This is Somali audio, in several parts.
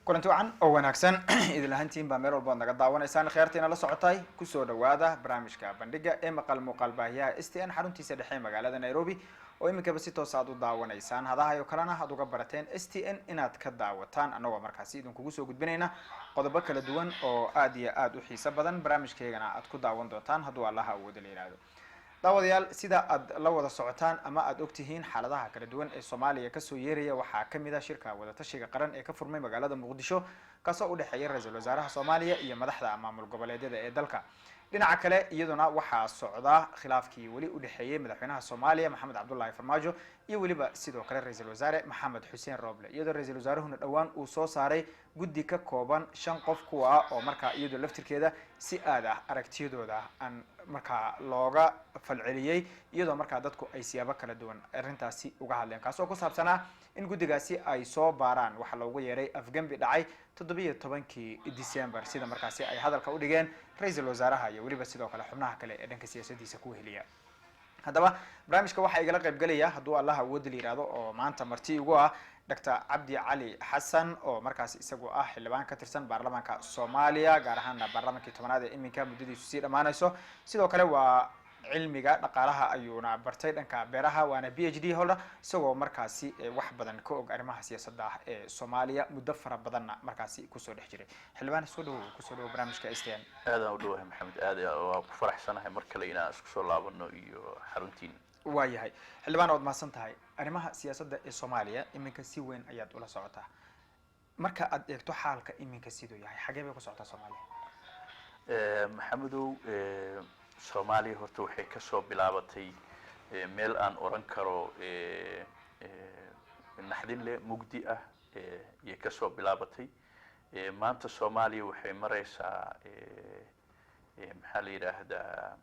Kulanti wacan oo wanaagsan idil ahaantiin baa meel walba oad naga daawanaysaan. Khiyaartiina la socotay, kusoo dhawaada barnaamijka Bandhiga ee maqal muuqaal baahiyaha STN, xaruntiisa dhexe ee magaalada Nairobi, oo iminkaba si toos aad u daawanaysaan. Hadahayo kalena aad uga barateen STN inaad ka daawataan, annagoo markaasi idinkugu soo gudbinayna qodobo kala duwan oo aad iyo aada u xiiso badan. Barnaamijkeygana aad ku daawan doontaan hadduu Allaha awooda la yihahdo. Daawadayaal, sida aad la wada socotaan ama aada ogtihiin, xaaladaha kala duwan ee Soomaaliya kasoo yeeraya waxaa kamid ah shirka wadatashiga qaran ee ka furmay magaalada Muqdisho, kaasoo udhexeeya ra-iisul wasaaraha Soomaaliya iyo madaxda maamul goboleedyada ee dalka. Dhinaca kale, iyaduna waxaa socda khilaafkii weli udhexeeyey madaxweynaha Soomaaliya Maxamed Cabdullahi Farmaajo iyo weliba sidoo kale ra-iisul wasaare Maxamed Xuseen Roble, iyadoo ra-iisul wasaaruhuna dhowaan uu soo saaray guddi ka kooban shan qof, kuwa ah oo markaa iyadoo laftirkeeda si aad ah aragtiyadooda aan markaa looga falceliyey, iyadoo markaa dadku ay siyaabo kala duwan arrintaasi uga hadleen, kaasoo ku saabsanaa in guddigaasi ay soo baaraan waxaa loogu yeeray afgembi dhacay 17-kii December, sida markaasi ay hadalka udhigeen ra-iisul wasaaraha iyo weliba sidoo kale xubnaha kale ee dhanka siyaasadiisa ku heliya. Haddaba barnaamijka waxaa igala qayb gelaya, hadduu Allaha awoodda la yihahdo, oo maanta marti igu ah Doctor Cabdi Cali Xasan, oo markaas isagu ah xildhibaan ka tirsan baarlamaanka Soomaaliya, gaar ahaana baarlamaankii 10aad ee iminka muddadiisu sii dhammaanayso. Sidoo kale waa cilmiga dhaqaalaha ayuuna bartay, dhanka beeraha, waana PhD holder, isagoo markaasi wax badan ka og arrimaha siyaasadda ah ee Soomaaliya, muddo fara badanna markaasi kusoo dhex jiray. Xildhibaan, soo dhawow, kusoo dhawow barnaamijka STN. Aadaan u dhawahay, Maxamed. Aad waa ku faraxsanahay mar kale inaan isku soo laabano iyo xaruntiin. Waa yahay, xildhibaan, waad mahadsan tahay. Arrimaha siyaasadda ee Soomaaliya iminka si weyn ayaad ula socotaa. Marka aad eegto xaalka iminka siduu yahay, xagee bay ku socotaa Soomaaliya? Maxamedow, Soomaaliya horta waxay kasoo bilaabatay meel aan oran karo naxdin leh, mugdi ah ayay kasoo bilaabatay. Maanta Soomaaliya waxay maraysaa, maxaa la yidhaahdaa,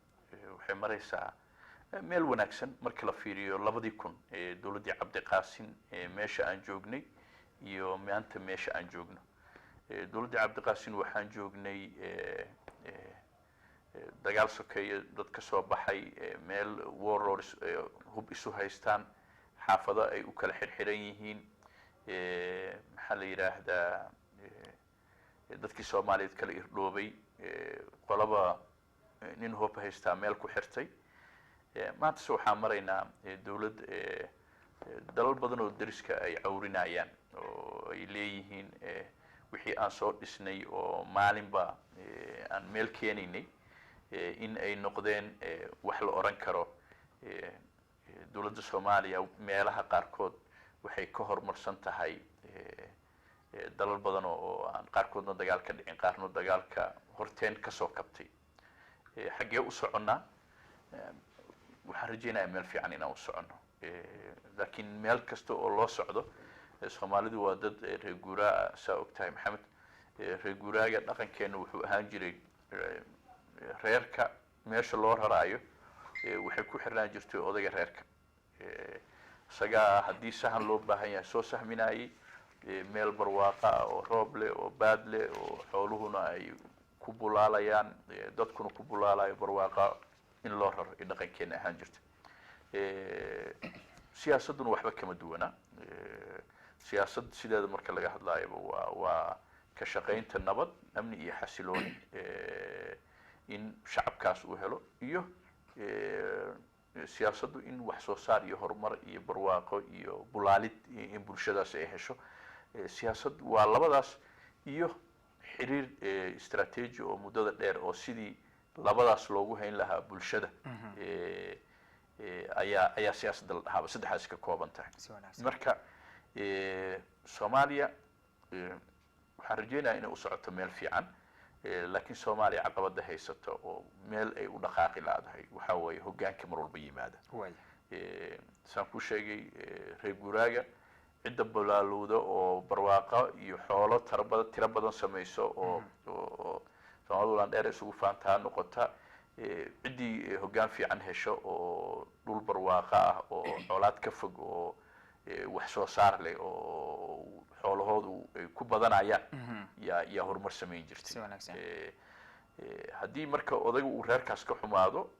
waxay maraysaa meel wanaagsan marka la fiiriyo 2000 dowladdii Cabdiqaasin meesha aan joognay iyo maanta meesha aan joogno. Dowladdii Cabdiqaasin waxaan joognay dagaal sokeeye, dad ka soo baxay meel warlords hub isu haystaan, xaafado ay u kala xirxiran yihiin, maxaa la yidhaahdaa, dadkii Soomaaliyeed kala irdhoobay, qolaba nin hub haystaa meel ku xirtay. Maantase waxaan maraynaa dowlad dalal badan oo deriska ay cawrinayaan oo ay leeyihiin wixii aan soo dhisnay oo maalinba aan meel keenaynay in ay noqdeen wax la oran karo dowladda Soomaaliya meelaha qaarkood waxay ka horumarsan tahay dalal badan oo aan qaarkoodna dagaal ka dhicin, qaarna dagaalka horteen kasoo kabtay. Xaggee u soconnaa? Waxaan rajaynayaa meel fiican inaan u soconno, laakiin meel kasta oo loo socdo, Soomaalidu waa dad reer guuraa, saa og tahay, Maxamed. Reer guuraaga dhaqankeena wuxuu ahaan jiray reerka meesha loo raraayo waxay ku xirnaan jirtay odayga reerka. Isagaa haddii sahan loo baahan yahay soo sahminayay meel barwaaqa ah oo roob leh oo baad leh oo xooluhuna ay ku bulaalayaan, dadkuna ku bulaalayo, barwaaqa in loo raro ay dhaqankeena ahaan jirta. Siyaasadduna waxba kama duwana. Siyaasad sideeda marka laga hadlaayaba waa ka shaqaynta nabad, amni iyo xasilooni in shacabkaas uu helo, iyo siyaasaddu in wax soo saar iyo horumar iyo barwaaqo iyo bulaalid in bulshadaas ay hesho. Siyaasad waa labadaas iyo xiriir strategy oo muddada dheer oo sidii labadaas loogu hayn lahaa bulshada ayaa siyaasadda la dhahaaba saddexdaas ka kooban tahay. Si wanaagsan. Marka Soomaaliya waxaan rajeynaya inay u socoto meel fiican, laakiin Soomaaliya caqabada haysato oo meel ay u dhaqaaqi laadahay waxaa weeye hoggaanka mar walba yimaada. Saan ku sheegay, reer guuraaga cidda balaalowda oo barwaaqo iyo xoolo tarabada tiro badan samayso oo Soomaalidu landheer isugu faantaa noqota, ciddii hoggaan fiican hesho oo dhul barwaaqo ah oo colaad ka fog oo wax soo saar leh oo xoolahoodu ay ku badanayaan yaa horumar samayn jirtay. Si wanaagsan. Haddii marka odayga uu reerkaas ka xumaado,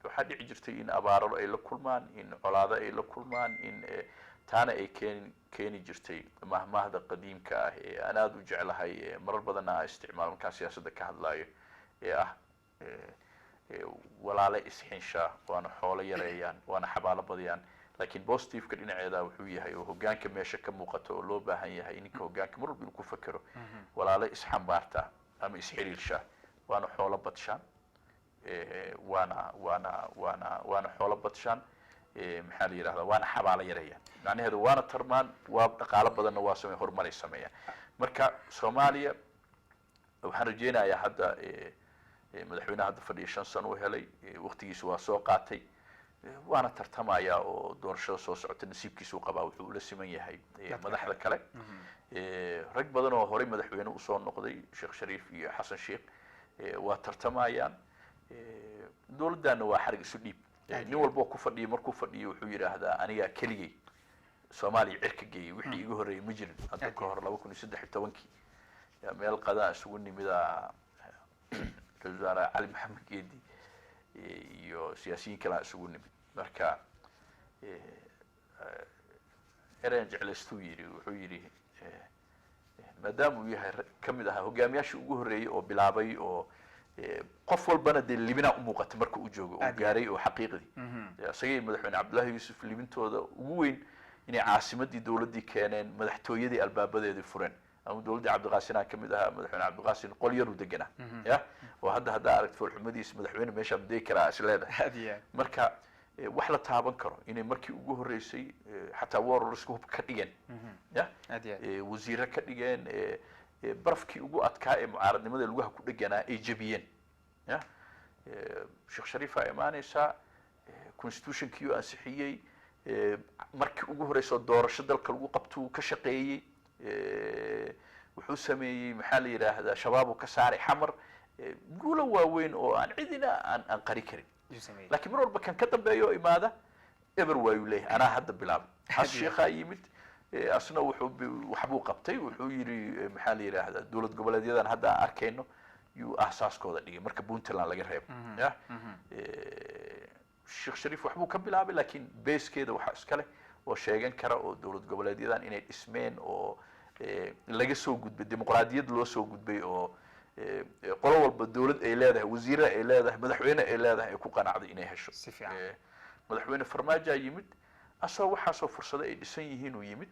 waxaa dhici jirtay in abaaro ay la kulmaan, in colaado ay la kulmaan, in Taana ay keeni jirtay mahmaahda qadiimka ah ee aan aada u jeclahay, ee marar badanna aan isticmaalo markaan siyaasadda ka hadlayo, ee ah walaale isxinshaa waana xoolo yareeyaan waana xabaalo badiyaan. Laakiin positiveka dhinaceeda wuxuu yahay oo hoggaanka meesha ka muuqato oo loo baahan yahay ninka hoggaanka mar walba inuu ku fakero: walaale isxambaarta ama isxiriirshaa waana xoolo badshaan, waana xoolo badshaan, maxaa la yidhahdaa, waana xabaalo yareeyaan. Macnaheedu waana tarmaan, waa dhaqaalo badanna waa samey, horumaray sameeyaan. Marka Soomaaliya waxaan rajeynayaa hadda madaxweynaha hadda fadhiya 5 sano uu helay, waqtigiisa waa soo qaatay, waana tartamaya oo doorashada soo socota nasiibkiisa u qabaa, wuxuu ula siman yahay madaxda kale. Rag badan oo horey madaxweyne usoo noqday, Sheekh Shariif iyo Xasan Sheekh, waa tartamayaan. Dowladdaana waa xarig isu dhiib. Nin walboo ku fadhiya markuu fadhiyo wuxuu yidhaahdaa: "Anigaa keligay Soomaaliya cirka geeyey, wixii iga horreeyey ma jirin." Hadda ka hor 2013-kii meel qadaa isugu nimida ra-isul wasaare Cali Maxamed Geedi iyo siyaasiyiin kalea isugu nimid. Marka erayan jeclaystuu yidhi, wuxuu yidhi, maadaama uu yahay kamid ahaa hogaamiyaashii ugu horreeyey oo bilaabay oo qof walbana dee libinaa umuuqata marka uu joogo uu gaaray oo xaqiiqdii isagay madaxweyne Cabdullahi Yuusuf libintooda ugu weyn inay caasimadii dowladdii keeneen, madaxtooyadii albaabadeedii fureen. Ama dowladdii Cabdiqaasinaa kamid ahaa, madaxweyne Cabdiqaasin qol yaruu deganaa ya oo hadda haddaa aragti foolxumadiisa, madaxweyne meeshaa madegi karaa is leedahay. Marka wax la taaban karo inay markii ugu horreysay xataa warlordska hub ka dhigeen ya, wasiire ka dhigeen, barafkii ugu adkaa ee mucaaradnimada lugaha ku dheganaa ay jebiyeen ya. Sheekh Shariifaa imaaneysaa, constitutionkii uu ansixiyey, markii ugu horreysoo doorasho dalka lagu qabto uu ka shaqeeyey, wuxuu sameeyey, maxaa la yidhaahdaa, Shabaab uu ka saaray Xamar, guulo waaweyn oo aan cidina aan qari karin. Laakiin mar walba kan ka dambeeya oo imaada eber waayuu leeyahay: "Anaa hadda bilaabay." Xas Sheikhaa yimid, asna wuxuu waxbuu qabtay, wuxuu yidhi, maxaa la yidhaahdaa, dowlad goboleedyadan hadda aan arkayno yuu aasaaskooda dhigay marka Puntland laga reebo ya. Sheekh Shariif waxbuu ka bilaabay, laakiin basekeeda waxaa iska leh oo sheegan kara oo dowlad goboleedyadan inay dhismeen oo laga soo gudbay, dimuqraadiyad loo soo gudbay, oo qolo walba dowlad ay leedahay, wasiire ay leedahay, madaxweyne ay leedahay, ay ku qanacday inay hesho. Madaxweyne Farmaajoa yimid, asagoo waxaasoo fursado ay dhisan yihiin uu yimid.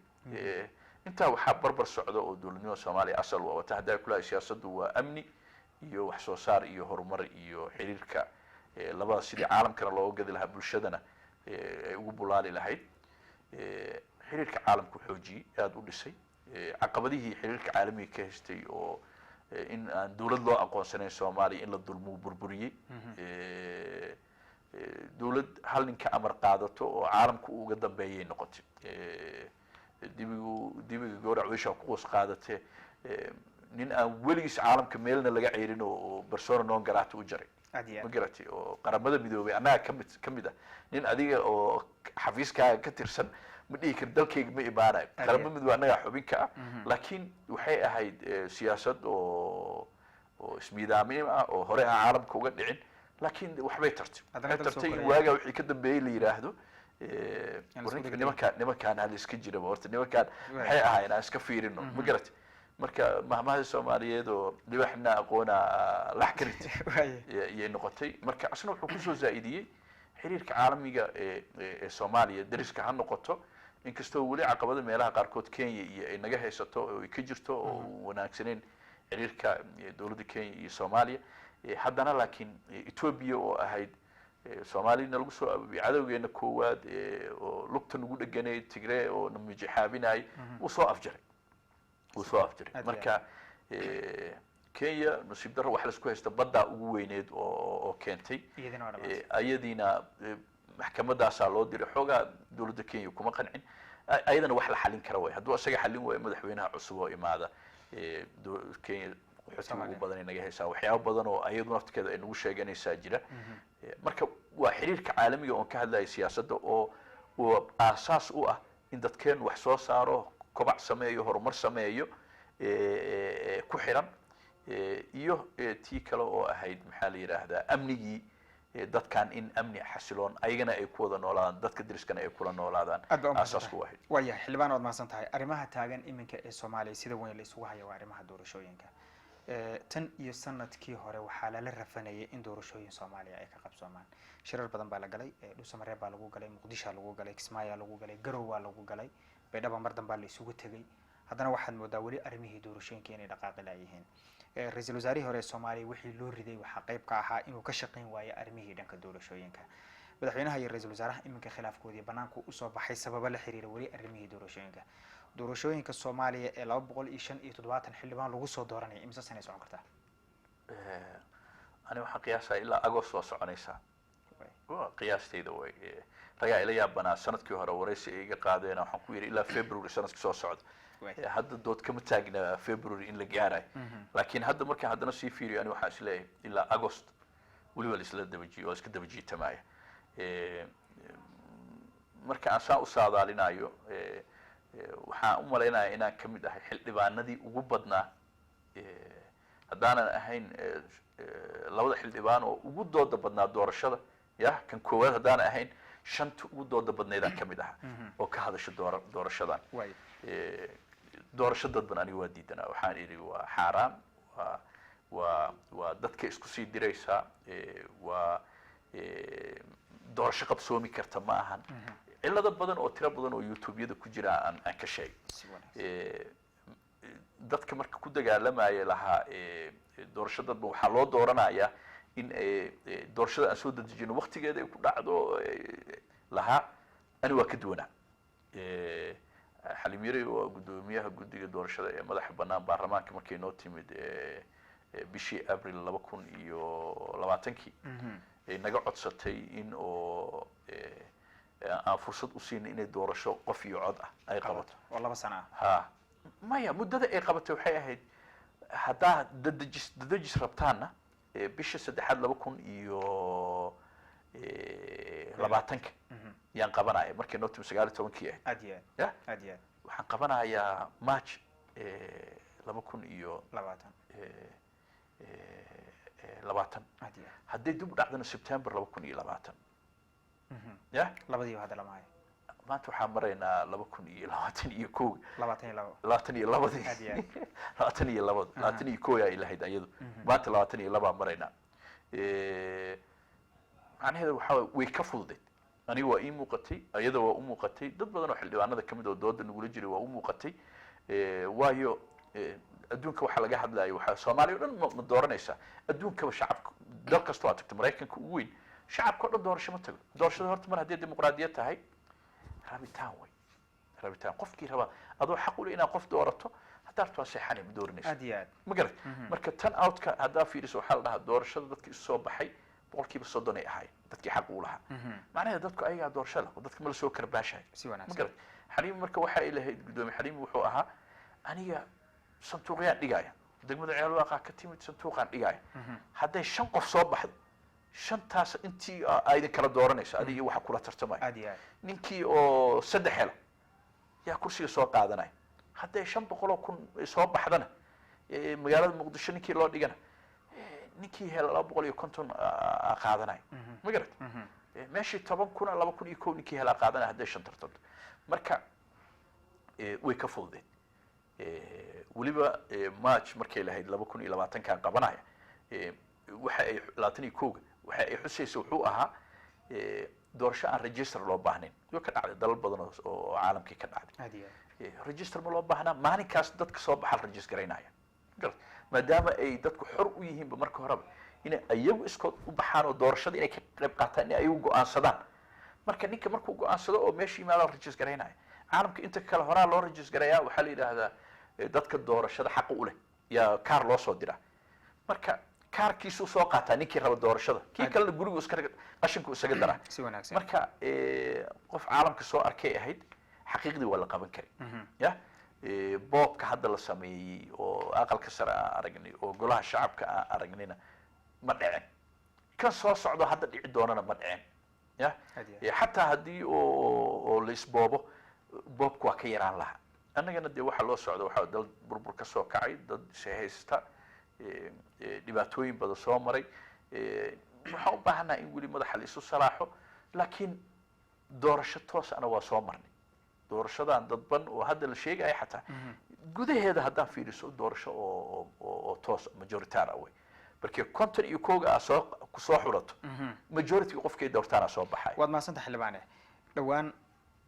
Intaa waxaa barbar socda oo dowladnimada Soomaaliya asal waa wata haddaa kulahay siyaasaddu waa amni iyo wax soo saar iyo horumar iyo xiriirka labada, sidii caalamkana looga gadi lahaa, bulshadana ay ugu bulaali lahayd. Xiriirka caalamku xoojiyey, aada u dhisay. Caqabadihii xiriirka caalamiga ka haystay oo in aan dowlad loo aqoonsanayn Soomaaliya, in la dulmuu burburiyey. Dowlad hal nin ka amar qaadato oo caalamku uga dambeeyay noqotay. Dibigu dibiga gowrac weysha ku qoos qaadate, nin aan weligiis caalamka meelna laga ceerin oo persona non grata u jaray, ma garatay, oo Qaramada Midoobay annaga kamid ah, nin adiga oo xafiiskaaga ka tirsan ma dhihi kar dalkayga ma imaanayo, Qaramada Midoobay annagaa xubin ka ah. Laakiin waxay ahayd siyaasad oo ismiidaamin ah oo hore aan caalamka uga dhicin, laakiin waxbay tartay, waxay tartay in waagaa wixii ka dambeeyey la yidhaahdo: "Nimankaan hal iska jiraba, horta nimankaan maxay ahaayeen, aan iska fiirino." Ma garatay? Marka mahmahda Soomaaliyeed oo libaxna aqoona lax karit iyay noqotay. Marka asna wuxuu kusoo zaa'idiyey xiriirka caalamiga ee Soomaaliya, dariska ha noqoto, inkastoo weli caqabada meelaha qaarkood Kenya iyo ay naga haysato oo ay ka jirto oo wanaagsaneyn xiriirka dowladda Kenya iyo Soomaaliya, haddana laakiin Ethiopia oo ahayd Soomaalina lagu soo abaabiyey cadowgeena koowaad oo lugta nagu dheganayd, Tigree oo na mijixaabinayay, wuu soo afjaray, wuu soo afjaray. Marka Kenya nasiib darro wax laisku haysta baddaa ugu weyneed oo keentay, ayadiina maxkamadaasaa loo diray. Xoogaa dowladda Kenya kuma qancin, ayadana wax la xalin kara way hadduu isaga xalin waayo madaxweynaha cusub oo imaada. Kenya qaxootiga ugu badan ay naga haysaa, waxyaabo badan oo ayadu naftigeeda ay nagu sheeganaysaa jira. Marka waa xiriirka caalamiga oon ka hadlaya siyaasadda oo aasaas u ah in dadkeenu wax soo saaro, kobac sameeyo, horumar sameeyo ku xiran, iyo tii kale oo ahayd, maxaa la yidhaahdaa, amnigii. Dadkan in amni xasiloon ayagana ay ku wada noolaadaan, dadka deriskana ay kula noolaadaan Aad baa asaasku umahadsan. Ahayd. Waayahay xildhibaan, waad mahadsan tahay. Arrimaha taagan iminka ee Soomaaliya sida weyn la isugu haya waa arrimaha doorashooyinka. Tan iyo sanadkii hore waxaa lala rafanayay in doorashooyin Soomaaliya ay ka qabsoomaan. Shirar badan baa la galay, Dhuusamareeb baa lagu galay, Muqdishoa lagu galay, Kismaayaa lagu galay, Garow waa lagu galay, Baydhaba mar dambaa la isugu tegay. Haddana waxaad moodaa weli arrimihii doorashooyinka inay dhaqaaqi laayihiin. Ra-iisul wasaarihii hore ee Soomaaliya wixii loo riday waxaa qayb ka ahaa inuu ka shaqayn waayo arrimihii dhanka doorashooyinka. Madaxweynaha iyo ra-iisul wasaaraha iminka khilaafkoodii banaanku usoo baxay sababo la xiriira weli arrimihii doorashooyinka. Doorashooyinka Soomaaliya ee 275 xildhibaan lagu soo dooranaya, imise sanay socon kartaa? Ani waxaan qiyaasaa ilaa Agost waa soconaysaa. Waa qiyaastayda way. Ragaa ila yaabanaa sanadkii hore waraysi ay iga qaadeen, waxaan ku yidhi ilaa February sanadka soo socda. Hadda dood kama taagna February in la gaarayo, laakiin hadda markaan haddana sii fiiriyo, ani waxaan isleeyahay ilaa Agost weliba la isla dabaji waa iska daba jiitamaya. Marka aan saa u saadaalinayo, waxaan u malaynayaa inaan ka mid ahay xildhibaanadii ugu badnaa, haddaanan ahayn labada xildhibaan oo ugu dooda badnaa doorashada, ya kan koowaad haddaanan ahayn, shanta ugu dooda badnaydaan ka mid ahaa oo ka hadasha doorashadan. Doorasho dadban aniga waa diidanaa. Waxaan idhi waa xaaraan, waa dadka isku sii diraysaa, waa doorasho qabsoomi karta ma ahan. Cillado badan oo tiro badan oo YouTube-yada ku jira aan ka sheegay. Si wanaagsan. Dadka marka ku dagaalamaya lahaa doorasho dadban waxaa loo dooranayaa in doorashada aan soo dedejino waktigeeda ay ku dhacdo lahaa, ani waa ka duwanaa. Xalim Yari waa guddoomiyaha guddiga doorashada ee madaxa bannaan baarlamaanka markay noo timid bishii Abril 2020-kii ay naga codsatay in oo aan fursad u siino inay doorasho qof iyo cod ah ay qabato. Oo 2 sano ah. Ha, maya, muddada ay qabatay waxay ahayd haddaa dadejis rabtaanna bisha saddexaad 2020-ka yaan qabanaya, markay noo timi 19-kii ahayd. Aad iyo aad. Ya. Aad iyo aad. Waxaan qabanayaa March laba kun iyo 20. 20. Aad iyo aad. Hadday dib u dhacdana September 2020. Ya. Labadiiba hadda lama hayo. Maanta waxaan maraynaa 2021. 22. 22-dii. Aad iyo aad. 22-da, 21 ay lahayd ayadu, maanta 22-aa maraynaa. Macnaheedu waxaa waye way ka fududeyd. Aniga waa ii muuqatay, ayada waa u muuqatay, dad badan oo xildhibaanada kamid oo dooda nagula jiray waa u muuqatay. Waayo adduunka waxaa laga hadlayo, waxaa Soomaaliya o dhan ma dooranaysaa. Adduunkaba shacabka dal kastoo aad tagto, Maraykanka ugu weyn, shacabka o dhan doorasho ma tago. Doorashada horta mar haddii dimuqraadiyad tahay, rabitaan way rabitaan. Qofkii raba adoo xaq u leh inaad qof doorato, haddaa rabto waa seexanay, ma dooranaysa. Aad iyo aad. Ma garat? Marka tan outka haddaa fiiriso, waxaa la dhahaa doorashada dadka isu soo baxay 30% ay ahaayeen dadkii xaq u lahaa. Macnaheeda dadku ayagaa doorasho leh, dadka ma la soo karbaashahay. Si Ma wanaagsan. garat? Xaliim marka waxa ay lahayd, guddoomiye Xaliim wuxuu ahaa, aniga sanduuqyaan dhigaya, degmada Ceelwaaqaa ka timid, sanduuqaan dhigaya, hadday shan qof soo baxdo, shantaas intii aydin kala dooranayso adiga iyo waxa kula tartamaya. Aad iyo aad. Ninkii oo saddex hela yaa kursiga soo qaadanaya. Hadday 500,000 soo baxdana, magaalada Muqdisho ninkii loo dhigana, ninkii hela 250 aa qaadanaya. Ma garat? Meeshii 10,000-a, 2,001 ninkii helaa qaadanaya hadday shan tartanto. Marka way ka fududeed. Weliba March markay lahayd 2020-kan qabanaya, waxa ay 21-ga waxa ay xusaysa wuxuu ahaa doorasho aan register loo baahnayn. Way ka dhacday dalal badan oo caalamkii ka dhacday. Aad iyo aad. Register ma loo baahnaa, maalinkaas dadka soo baxa la register garaynaya. Garat? Maadaama ay dadku xor u yihiinba marka horeba inay ayagu iskood u baxaan oo doorashada inay ka qayb qaataan, inay ayagu go'aansadaan. Marka ninka markuu go'aansado oo meesha yimaado, la register garaynaya. Caalamka inta kale horaa loo register garayaa. Waxaa la yidhaahdaa dadka doorashada xaqa u leh yaa kaar loo soo diraa. Marka kaarkiisuu soo qaataa ninkii raba doorashada, kii kalena gurigu iska qashinku isaga daraa. Si wanaagsan. Marka qof caalamka soo arkay ahayd, xaqiiqdii waa la qaban kari. Ya boobka hadda la sameeyey oo aqalka sare aan aragnay oo golaha shacabka aan aragnayna ma dhicin, kan soo socdo hadda dhici doonana ma dhicin. Ya. Aad iyo aad. Xataa haddii oo la isboobo, boobka waa ka yaraan lahaa. Annagana dee waxaa loo socda waxaa dal burbur ka soo kacay, dad ishaysta, dhibaatooyin badan soo maray. Waxaan u baahannaha in weli madaxa la isu salaaxo, laakiin doorasho toos ana waa soo marnay. Doorashadan dadban oo hadda la sheegaya, xataa gudaheeda haddaan fiiriso, doorasho oo toos majoritar ah wey. Markii 51-ga aa soo kusoo xulato, majority qofkay doortaana soo baxay. Waad mahadsantahay, xildhibaane. Dhowaan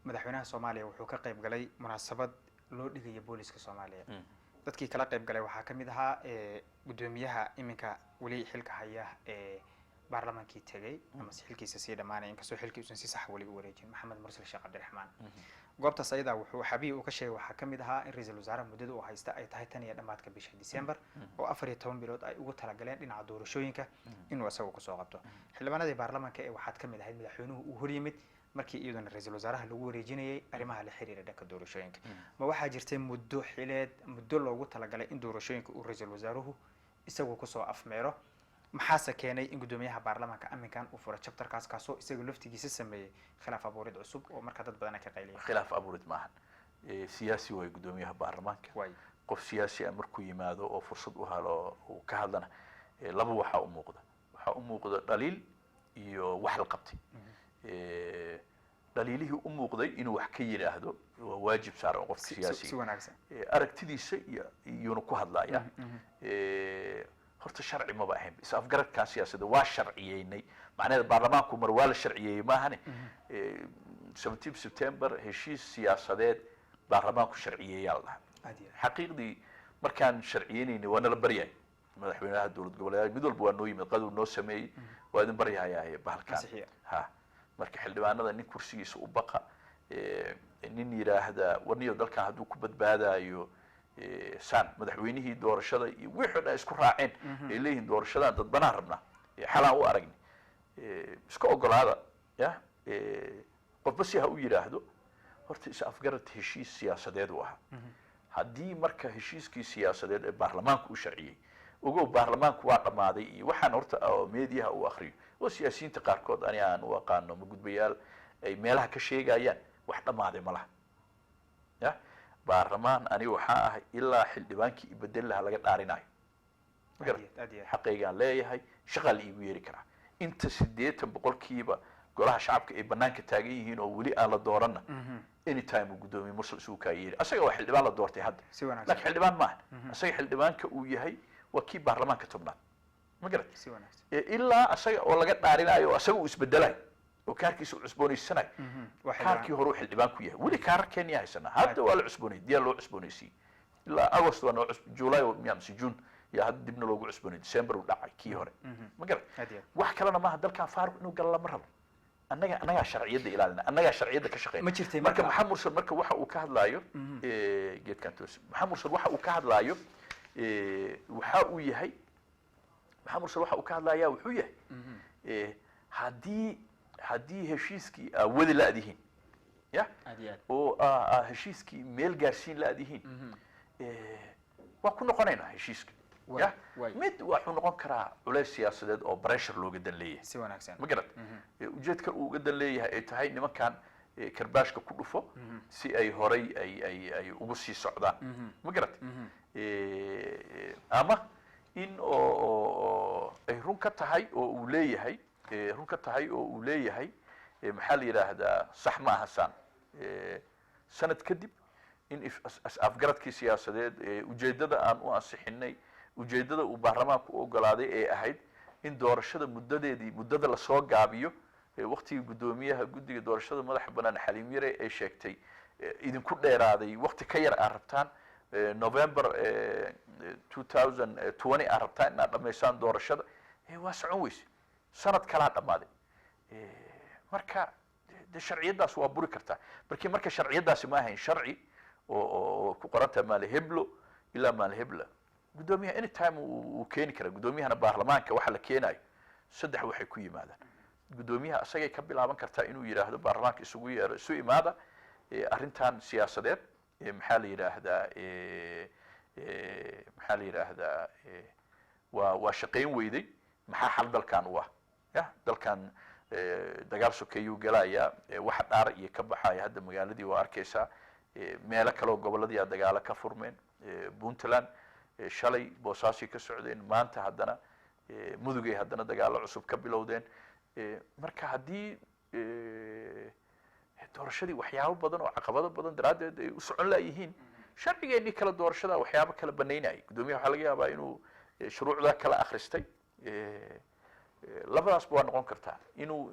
madaxweynaha Soomaaliya wuxuu ka qayb galay munaasabad loo dhigaya booliska Soomaaliya. Dadkii kala qayb galay waxaa kamid ahaa guddoomiyaha iminka weli xilka haya ee baarlamaankii tegay ama si xilkiisa sii dhamaanaya, inkastoo xilkii uusan si sax weli u wareejin, Maxamed Mursal Sheekh Cabdiraxmaan. Goobtaas ayadaa wuxuu xabiyi uu ka sheegay waxaa kamid ahaa in ra-iisul wasaaraha muddada uu haysta ay tahay tan iyo dhammaadka bisha December, oo 14 bilood ay ugu talagaleen dhinaca doorashooyinka inuu isagu kusoo qabto. Xildhibaanadii baarlamaanka ee waxaad kamid ahayd madaxweynuhu uu horyimid markii iyaduna ra-iisul wasaaraha lagu wareejinayay arrimaha la xiriira dhanka doorashooyinka. Ma waxaa jirtay muddo xileed, muddo loogu talagalay in doorashooyinka uu ra-iisul wasaaruhu isagu kusoo afmeero? Maxaase keenay in guddoomiyaha baarlamaanka aminkan uu furo chapterkaas, kaasoo isaga laftigiisa sameeyey khilaaf abuurid cusub oo markaa dad badan ay ka qayliyeen? Khilaaf abuurid maahan. Siyaasi waay guddoomiyaha baarlamaanka. Qof siyaasi ah markuu yimaado oo fursad u helo uu ka hadlana, laba waxaa u muuqda. Waxaa u muuqda dhaliil iyo wax la qabtay. Dhaliilihii u muuqday inuu wax ka yidhaahdo waa waajib saaran qofka siyaasiga. Si wanaagsan. Aragtidiisa iyo iyuuna ku hadlaya. Horta sharci maba ahayn is afgaradkaa siyaasadda. Waa sharciyeynay, macnaheeda baarlamaanku mar waa la sharciyeeyey maahane. 17 September heshiis siyaasadeed baarlamaanku sharciyeeyaa la dhahaa. Aad iyo aad. Xaqiiqdii markaan sharciyeynayna waa nala baryay. Madaxweynaha dowlad goboleed mid walba waa noo yimid, qaduu noo sameeyey, waa idin baryahayaa bahalkan. Ansixiya. Ha, marka xildhibaanada nin kursigiisa u baqa, nin yidhaahda warniyo dalkan hadduu ku badbaadayo, saan madaxweynihii doorashada iyo wixii o dhan isku raaceen ay leeyihiin doorashadan dadbanaan rabnaa, xalaan u aragnay, iska ogolaada ya qofba si ha u yidhaahdo. Horta is afgarad heshiis siyaasadeed u ahaa. Haddii marka heshiiskii siyaasadeed ee baarlamaanku u sharciyey, ogow baarlamaanku waa dhammaaday. Iyo waxaan horta oo meediyaha uu akriyo oo siyaasiyiinta qaarkood ani aan u aqaano ma gudbayaal ay meelaha ka sheegayaan, wax dhammaaday ma laha. Ya baarlamaan ani waxaa ahay ilaa xildhibaankii ibedel lahaa laga dhaarinayo. Ma Aad iyo aad, aad iyo aad. Xaqaygaan leeyahay, shaqaa la iigu yeeri karaa. Inta 80% golaha shacabka ay banaanka taagan yihiin oo weli aan la dooranna, anytime uu guddoomiye Mursal isugu kaa yeeri. Asaga waa xildhibaan la doortay hadda, Si wanaagsan. laakiin xildhibaan maaha. Asaga xildhibaanka uu yahay waa kii baarlamaanka 10aad, ma garat? Si wanaagsan. Ilaa asaga oo laga dhaarinayo oo asaga uu isbedelayo oo kaarkiisa uu cusboonaysanaayo, Waa xildhibaan. kaarkii hore uu xildhibaan ku yahay. Weli kaarar Kenya haysanaa. Hadda waa la cusboonay, diyaar loo cusboonaysiiyey ilaa August waa noo July miya mise June yaa hadda dibna loogu cusboonay. December uu dhacay kii hore, ma garat? Aad iyo aad. Wax kalena maaha, dalkan faaruq inuu galo lama rabo. Annagaa sharciyadda ilaalina, annagaa sharciyadda ka shaqeyna. Ma jirtay marka marka- Maxamed Mursal marka waxa uu ka hadlaayo, geedkan toos, Maxamed Mursal waxa uu ka hadlaayo, waxa uu yahay, Maxamed Mursal waxa uu ka hadlayaa wuxuu yahay, haddii heshiiskii aa wadi la'dihiin ya Aad iyo aad. oo aa heshiiskii meel gaarsiin la'dihiin, waa ku noqonaynaa heshiiska. Ya mid waxuu noqon karaa culays siyaasadeed oo pressure looga dan leeyahay. Si wanaagsan. Ma garat? Ujeedka uu uga dan leeyahay ay tahay nimankan karbaashka ku dhufo si ay horay ay ugu sii socdaan, ma garat? Ama in oo ay run ka tahay oo uu leeyahay, run ka tahay oo uu leeyahay, maxaa la yidhaahdaa, sax ma aha saan. Sanad kadib in afgaradkii siyaasadeed, ujeeddada aan u ansixinay, ujeeddada uu baarlamaanku u ogolaaday ee ahayd in doorashada muddadeedii muddada lasoo gaabiyo, waktigii guddoomiyaha guddiga doorashada madaxa bannaan Xaliim Yare ay sheegtay, idinku dheeraaday, wakti ka yar aad rabtaan, November 2020 aad rabtaan inaad dhamaysaan doorashada, waa socon weyse, sanad kalaa dhammaaday. Marka de sharciyaddaas waa buri kartaa. Marka sharciyaddaasi ma ahayn sharci oo ku qoran tahay maali heblo ilaa maali hebla. Guddoomiyaha anytime uu keeni karaa. Guddoomiyahana baarlamaanka waxa la keenayo saddex waxay ku yimaadaan. Guddoomiyaha isagay ka bilaaban kartaa inuu yidhaahdo baarlamaanka isugu yeero, isu imaada, arrintan siyaasadeed, maxaa la yidhaahdaa, maxaa la yidhaahdaa, waa shaqayn weyday, maxaa xal dalkan u ah? Ya dalkan dagaal sokeeyuu gelayaa, waxa dhaara iyo ka baxaya hadda magaaladii waa arkaysaa, meelo kaleoo gobolladii aa dagaalo ka furmeen, Puntland, shalay Boosaasay ka socdeen, maanta haddana Mudugay haddana dagaalo cusub ka bilowdeen. Marka haddii doorashadii waxyaabo badan oo caqabado badan daraaddeed ay u socon laayihiin, sharcigeennii kala doorashada waxyaabo kala banaynayay, guddoomiyaha waxaa laga yaabaa inuu shuruucdaa kala akhristay. Labadaasba waa noqon kartaa inuu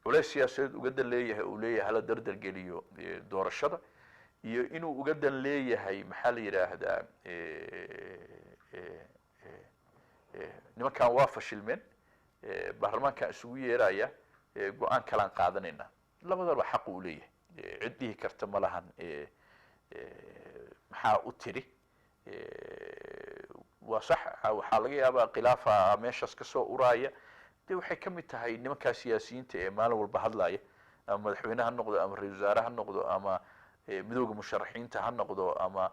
culays siyaasadeed uga dan leeyahay, uu leeyahay hala dardar geliyo doorashada, iyo inuu uga dan leeyahay, maxaa la yidhaahdaa, nimankan waa fashilmeen, baarlamaankan isugu yeeraya, go-aan kalaan qaadanayna. Labadaba xaq uu leeyahay. Cid dhihi karta ma lahan maxaa u tiri. Waa sax, waxaa laga yaabaa khilaafa meeshaas kasoo uraaya. De waxay ka mid tahay nimankaa siyaasiyiinta ee maalin walba hadlaya, ama madaxweyne ha noqdo, ama ra-isul wasaare ha noqdo, ama midooda musharaxiinta ha noqdo, ama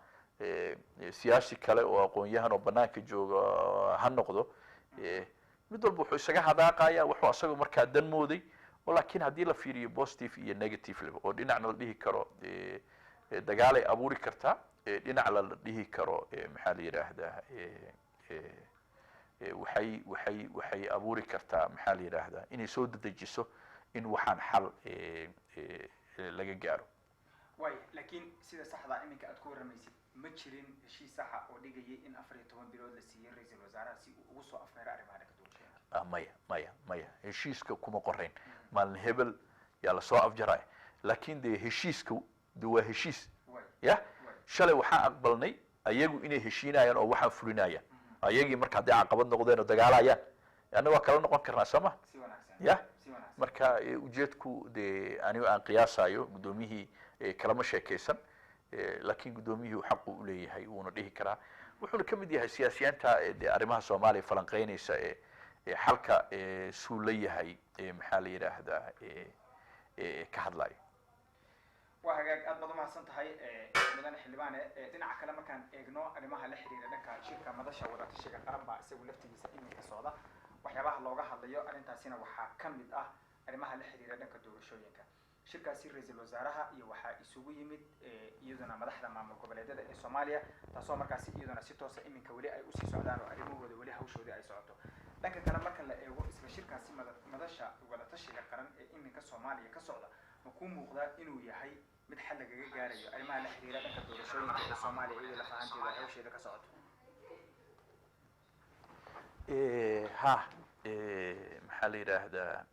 siyaasi kale oo aqoon-yahan oo banaanka jooga ha noqdo. Mid walba wuxuu isaga hadaaqaya wuxuu asaga markaa dan mooday oo, laakiin haddii la fiiriyo positive iyo negative leba, oo dhinacna la dhihi karo dagaalay abuuri kartaa, dhinacna la dhihi karo, maxaa la yidhaahdaa, waxay abuuri kartaa, maxaa la yidhaahdaa, inay soo dedejiso in waxaan xal laga gaaro. Waaya, laakiin sida saxda iminka aad ku warramaysid, ma jirin heshiis saxa oo dhigayay in 14 bilood la siiyey ra-iisul wasaaraha si uu ugu soo afmeero arrimaha dhanka doorashooyinka? Maya, maya, maya, heshiiska kuma qorayn maalin hebel yaa lasoo afjaraya, laakiin dee heshiiska de waa heshiis. Ya, shalay waxaan aqbalnay ayagu inay heshiinayaan oo waxaan fulinayaan ayagii. Marka hadday caqabad noqdeen oo dagaalayaan, anna waa kala noqon karnaa, soo ma? Si wanaagsan. Ya. Si wanaagsan. Marka ujeedku dee anigo aan qiyaasayo, guddoomiyihii kalama sheekaysan, laakiin guddoomiyihii xaqu u leeyahay, wuuna dhihi karaa. Wuxuuna ka mid yahay siyaasiyiinta dee arrimaha Soomaaliya falanqeynaysa ee xalka suu la yahay, maxaa la yidhaahdaa, ka hadlayo. Waa hagaag, aad baad umahadsan tahay, mudane xildhibaane. Dhinaca kale markaan eegno arrimaha la xiriira dhanka shirka Madasha Wadatashiga Qaran baa isagu laftigiisa iminka socda. Waxyaabaha looga hadlayo arrintaasina waxaa ka mid ah arrimaha la xiriira dhanka doorashooyinka. Shirkaasi ra-iisul wasaaraha iyo waxaa isugu yimid iyaduna madaxda maamul goboleedyada ee Soomaaliya, taasoo markaasi iyaduna si toosa iminka weli ay usii socdaan oo arrimahooda weli hawshoodii ay socoto. Dhanka kale marka la eego isla shirkaasi Madasha Wadatashiga Qaran ee iminka Soomaaliya ka socda, ma kuu muuqdaa inuu yahay mid xal lagaga gaarayo arrimaha la xiriira dhanka doorashooyinka ee Soomaaliya, iyadoo laf ahaanteeda ay hawsheeda ka socoto? Ha, maxaa la yidhaahdaa,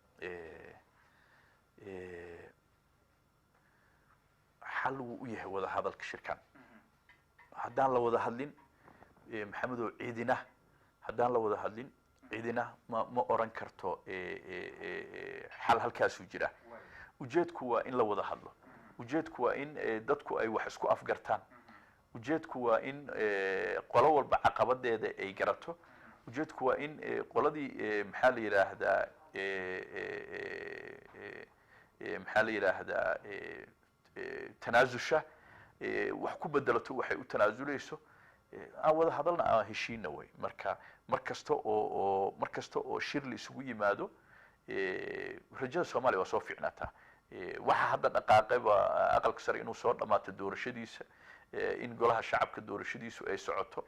xal wuu u yahay wada hadalka shirkan. Haddaan la wada hadlin, Maxamedow, ciidina haddaan la wada hadlin, ciidina ma oran karto xal halkaasuu jira. Ujeedku waa in la wada hadlo, ujeedku waa in dadku ay wax isku afgartaan, ujeedku waa in qolo walba caqabadeeda ay garato, ujeedku waa in qoladii, maxaa la yidhaahdaa, maxaa la yidhaahdaa, tanaasusha wax ku bedelato waxay u tanaasuleyso. Aan wada hadalna, aan heshiina way. Marka mar kasta oo shir la isugu yimaado, rajada Soomaaliya waa soo fiicnaataa. Waxa hadda dhaqaaqay ba Aqalka Sare inuu soo dhamaato doorashadiisa, in Golaha Shacabka doorashadiisu ay socoto.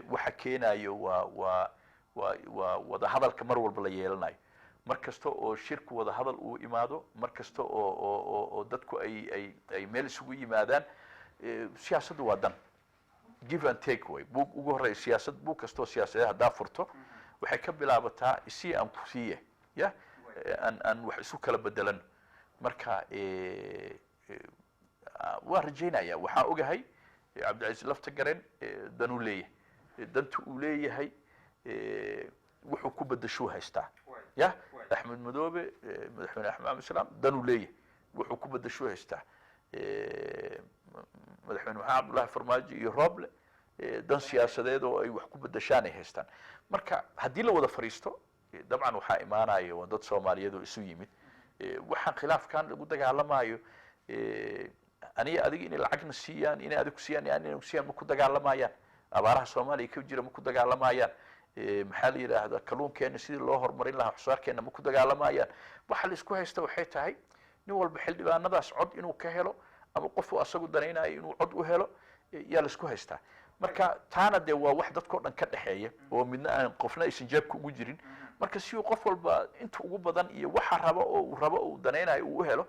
Waxa keenayo waa wada hadalka mar walba la yeelanayo. Mar kasta oo shirku wada hadal uu imaado, mar kasta oo dadku ay meel isugu yimaadaan, siyaasaddu waa dan give and take way. Buug ugu horreeya siyaasad, buug kastoo siyaasadeed haddaa furto, waxay ka bilaabataa isii aan ku siiye, ya aan wax isu kala bedelano. Marka waa rajaynaya. Waxaan ogahay Cabdilcaziz lafta garen danuu leeyahay, danta uu leeyahay wuxuu ku bedeshuu haystaa. Ya, Axmed Madoobe, madaxweyne Axmed Maxamed Islaam danuu leeyahay, wuxuu ku bedeshuu haystaa. Madaxweyne Maxamed Cabdullahi Farmaajo iyo Rooble dan siyaasadeed oo ay wax ku bedeshaan ay haystaan. Marka haddii la wada fadhiisto, dabcan waxaa imaanaya waa dad Soomaaliyeed oo isu yimid. Waxaan khilaafkan lagu dagaalamayo, aniga adiga inay lacagna siiyaan, inay adig ku siiyaan, inay ku siiyaan, ma ku dagaalamayaan. Abaaraha Soomaaliya ka jira ma ku dagaalamayaan. Maxaa la yidhaahdaa, kalluunkeena sidii loo horumarin lahaa, waxsoosaarkeena ma ku dagaalamayaan. Waxa la isku haysta waxay tahay nin walba xildhibaanadaas cod inuu ka helo, ama qofuu asagu danaynayo inuu cod u helo, yaa la isku haystaa. Marka taana dee waa wax dadkao dhan ka dhexeeya oo midna aan qofna aysan jeebka ugu jirin. Marka si uu qof walba inta ugu badan iyo waxa raba oo uu rabo uu danaynayo uu u helo,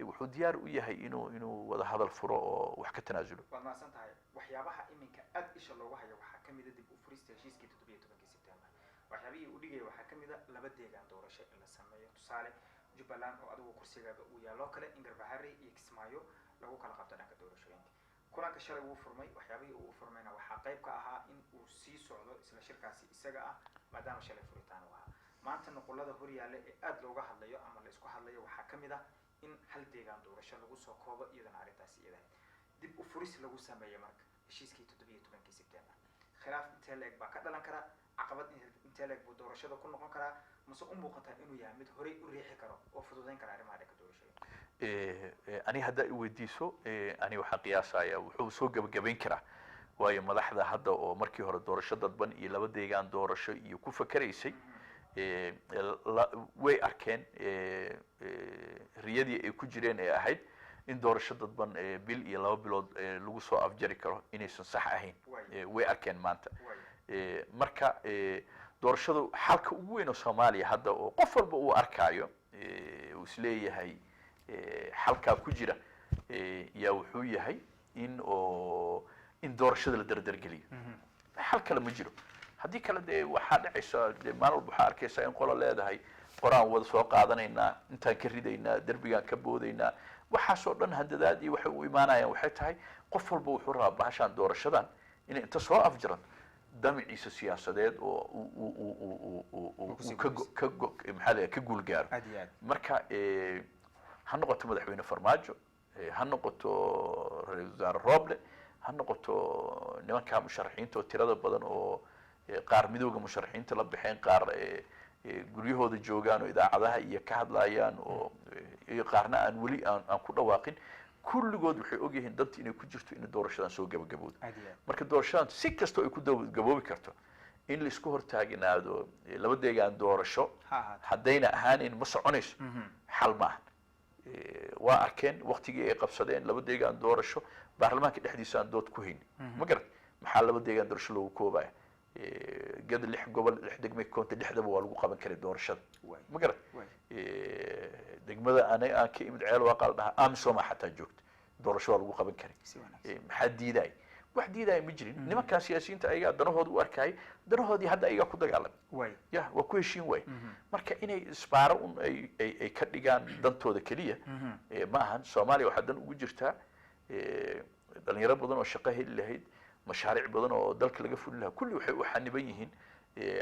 wuxuu diyaar u yahay inuu wada hadal furo oo wax ka tanaasulo. Waad mahadsan tahay. Waxyaabaha iminka aad isha loogu hayo waxaa kamid a dib u furista heshiiskii 17-kii Sebtembar. Waxyaabihii uu dhigaya waxaa kamid a laba deegaan doorasho in la sameeyo, tusaale Jubbaland oo adigu kursigaaga uu yaallo kale, in Garbaharey iyo Kismaayo lagu kala qabto dhanka doorashooyinka. Kulanka shalay wuu furmay. Waxyaabihii uu u furmayna waxaa qayb ka ahaa in uu sii socdo isla shirkaasi isaga ah, maadaama shalay furitaan uu ahaa. Maanta nuqulada horyaalla ee aada looga hadlayo ama la isku hadlayo waxaa kamid ah in hal deegaan doorasho lagu soo koobo, iyadana arrintaasi iyada ahayd dib u furis lagu sameeyo. Marka heshiiskii 17-kii Sebtembar khilaaf intee la-eg baa ka dhalan karaa? Caqabad intee la-eg buu doorashada ku noqon karaa? Mase u muuqataa inuu yahay mid horey u riixi karo oo fududeyn kara arrimaha dhanka doorashooyinka? Ani haddaa i weydiiso, ani waxaan qiyaasaya wuxuu soo gebagabayn karaa, waayo madaxda hadda oo markii hore doorasho dadban iyo laba deegaan doorasho iyo ku fakeraysay way arkeen riyadii ay ku jireen ee ahayd in doorasho dadban bil iyo 2 bilood lagu soo afjari karo inaysan sax ahayn. Way arkeen maanta. Marka doorashadu xalka ugu weyn oo Soomaaliya hadda oo qof walba uu arkaayo, uu isleeyahay xalkaa ku jira, yaa wuxuu yahay in oo in doorashada la dardargeliyo. Xal kale ma jiro. Haddii kale dee waxaa dhacaysa, dee maalin walba waxaa arkaysaa in qola leedahay qoraan wada soo qaadanaynaa, intaan ka ridaynaa, derbigaan ka boodaynaa. Waxaasoo dhan handadaad iyo waxay u imaanayaan waxay tahay qof walba wuxuu rabaa bahashaan doorashadan inay inta soo afjaranto damiciisa siyaasadeed oo uu ka maxaa la ka guul gaaro. Aad iyo aad. Marka ha noqoto madaxweyne Farmaajo, ha noqoto ra-iisul wasaare Roble, ha noqoto nimanka musharaxiinta oo tirada badan oo qaar midooda musharaxiinta la baxeen, qaar guryahooda joogaan oo idaacadaha iyo ka hadlayaan oo iyo qaarna aan weli aan ku dhawaaqin, kulligood waxay ogyihiin danta inay ku jirto in doorashadan soo gabagabowdo. Aad iyo aad. Marka doorashadan si kastoo ay ku gaboobi karto in laisku hortaagnaado laba deegaan doorasho ha ahaato haddayna ahaanin ma soconayso, xal maaha. Waa arkeen waktigii ay qabsadeen laba deegaan doorasho, baarlamaanka dhexdiisa aan dood ku haynin. Ma garat maxaa laba deegaan doorasho loogu koobaya? Gada lix gobol, lix degme koonta, lixdaba waa lagu qaban karay doorashada. Ma garat? Degmada ana aan ka imid, Ceel Waaqaa la dhahaa, AMISOMA xataa joogta, doorasho waa lagu qaban karay. Si wanaagsan. Maxaa diidaay? Wax diidaya ma jirin. Nimankaa siyaasiyiinta ayagaa danahooda u arkayay, danahoodii hadda ayagaa ku dagaalamay. Ya waa ku heshiin waay. Marka inay isbaaro un ay ka dhigaan dantooda keliya ma ahan. Soomaaliya waxaa dan ugu jirtaa dhalinyaro badan oo shaqo heli lahayd, mashaariic badan oo dalka laga fulin lahaa, kulli waxay u xaniban yihiin.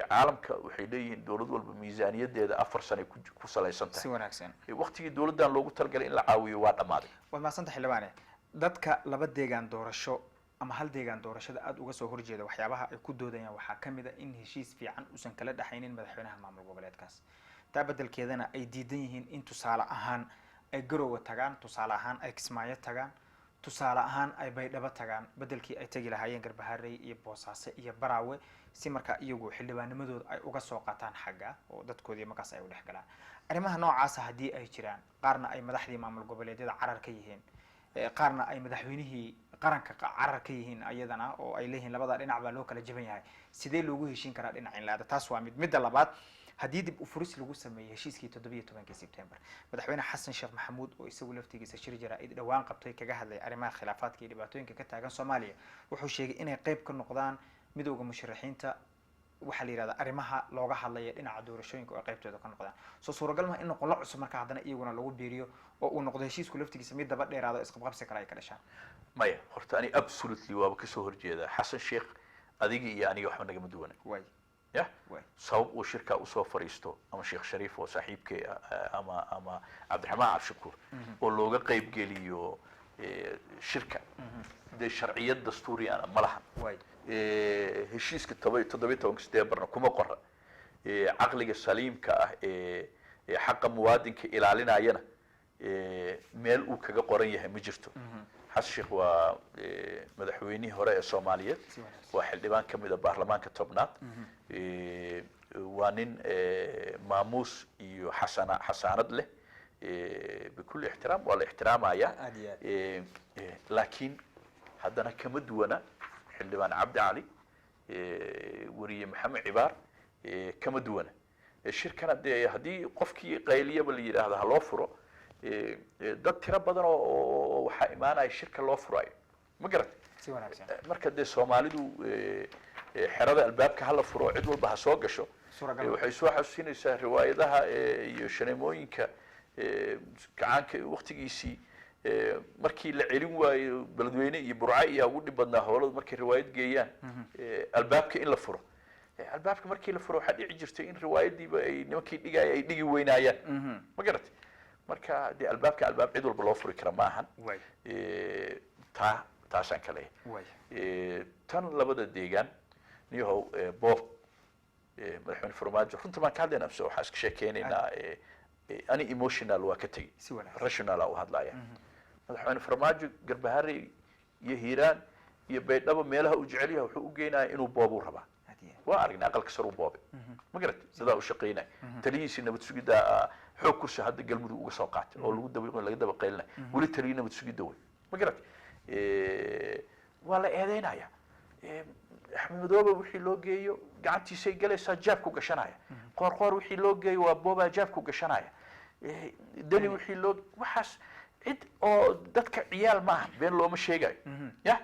Caalamka waxay leeyihiin dowlad walba miisaaniyadeeda 4 sanay ku salaysan Si tahay. wanaagsan. Waqtigii dowladdan loogu talagalay in la caawiyo waa dhammaaday. Waad mahadsanta, xildhibaane. Dadka laba deegaan doorasho ama hal deegaan doorashada aada uga soo horjeeda, waxyaabaha ay ku doodayaan waxaa ka mid a in heshiis fiican uusan kala dhexaynin madaxweynaha maamul goboleedkaas, taa beddelkeedana ay diidan yihiin in tusaale ahaan ay Garowe tagaan, tusaale ahaan ay Kismaayo tagaan, tusaale ahaan ay Baydhabo tagaan, beddelkii ay tegi lahaayeen Garbaharey iyo Boosaaso iyo Baraawe, si markaa iyagu xildhibaanimadooda ay uga soo qaataan xagga oo dadkoodii markaas ay u dhex galaan. Arrimaha noocaasa haddii ay jiraan, qaarna ay madaxdii maamul goboleedyada carar ka yihiin, qaarna ay madaxweynihii qaranka carar ka yihiin ayadana oo ay leeyihiin labada dhinac baa loo kala jaban yahay, sidee loogu heshiin karaa dhinac in la aado? Taas waa mid. Midda labaad, haddii dib u furis lagu sameeyey heshiiskii 17-kii Sebtembar, madaxweyne Xasan Sheekh Maxamuud oo isagu laftigiisa shir jaraa'id dhowaan qabtay kaga hadlay arrimaha khilaafaadka iyo dhibaatooyinka ka taagan Soomaaliya, wuxuu sheegay inay qayb ka noqdaan midowda musharaxiinta, waxaa la yihahda arrimaha looga hadlaya dhinaca doorashooyinka oo ay qaybtooda ka noqdaan. Soo suuragal maha in noqollo cusub marka haddana iyaguna lagu biiriyo oo uu noqdo heshiisku laftigiisa mid daba dheeraado, isqabqabsi kale ay ka dhashaan? Maya, horta ani absolutely waaba kasoo horjeedaa. Xasan Sheekh adiga iyo aniga waxba nagama duwana. Ya sabab uu shirkaa usoo fariisto, ama Sheekh Shariif oo saaxiibkay ah, ama Cabdiraxmaan Cabshakuur oo looga qaybgeliyo shirka, dee sharciyad dastuuriyana ma lahan. Heshiiska 17-ka Setembarna kuma qora. Caqliga saliimka ah ee xaqa muwaadinka ilaalinayana meel uu kaga qoran yahay ma jirto. Xasan Sheekh waa madaxweynihii hore ee Soomaaliyeed. Si wanaagsan. Waa xildhibaan ka mid a baarlamaanka 10aad. Waa nin maamuus iyo xasaanad leh. Bikulli ixtiraam, waa la ixtiraamaya. Aad iyo aad. Laakiin haddana kama duwana Xildhibaan Cabdi Cali, weriye Maxamed Cibaar, kama duwana. Shirkana dee haddii qofkii qayliyaba la yidhaahdo ha loo furo, dad tiro badan oo waxaa imaanaya shirka loo furayo, ma garatay? Si wanaagsan. Marka dee Soomaalidu xerada albaabka hala furo, cid walba ha soo gasho. Suuragal. Waxay soo xasuusinaysaa riwaayadaha iyo shaneemooyinka gacaanka waktigiisii, markii la celin waayo Beledweyne iyo Burco iyo ugu dhib badnaa howladu markay riwaayad geeyaan, albaabka in la furo. Albaabka markii la furo waxaa dhici jirtay in riwaayadiiba ay nimankii dhigaya ay dhigi weynaayaan, ma garatay? Marka dee albaabka albaab cid walba loo furi kara ma ahan. Taa taasaan ka leeyahay. Tan labada deegaan niyahow, boob madaxweyne Farmaajo, runta baan ka hadlaynaa mise waxaan iska sheekeynaynaa? Ani emotional waa ka tegey. Si wanaagsan. Rational u hadlaya. Madaxweyne Farmaajo Garbaharey iyo Hiiraan iyo Baydhabo meelaha uu jecel yahay wuxuu u geynayaa inuu boobuu rabaa. Aad iyo aad. Waa aragnay aqalka sare u boobay, ma garatay? Sidaa u shaqeynaya taliyihiisii nabad sugidda xoog kursi hadda Galmudug uga soo qaatay oo lagu daba laga daba qaylinaya weli taliyi nabad sugidda wey, ma garatay? Waa la eedeynaya. Axmed Madoobe wixii loo geeyo gacantiisay galaysaa, jaabku gashanaya. Qoorqoor wixii loo geeyo waa boobaa, jaabku gashanaya. Deni wixii loo waxaas cid oo dadka ciyaal ma aha, been looma sheegayo. Ya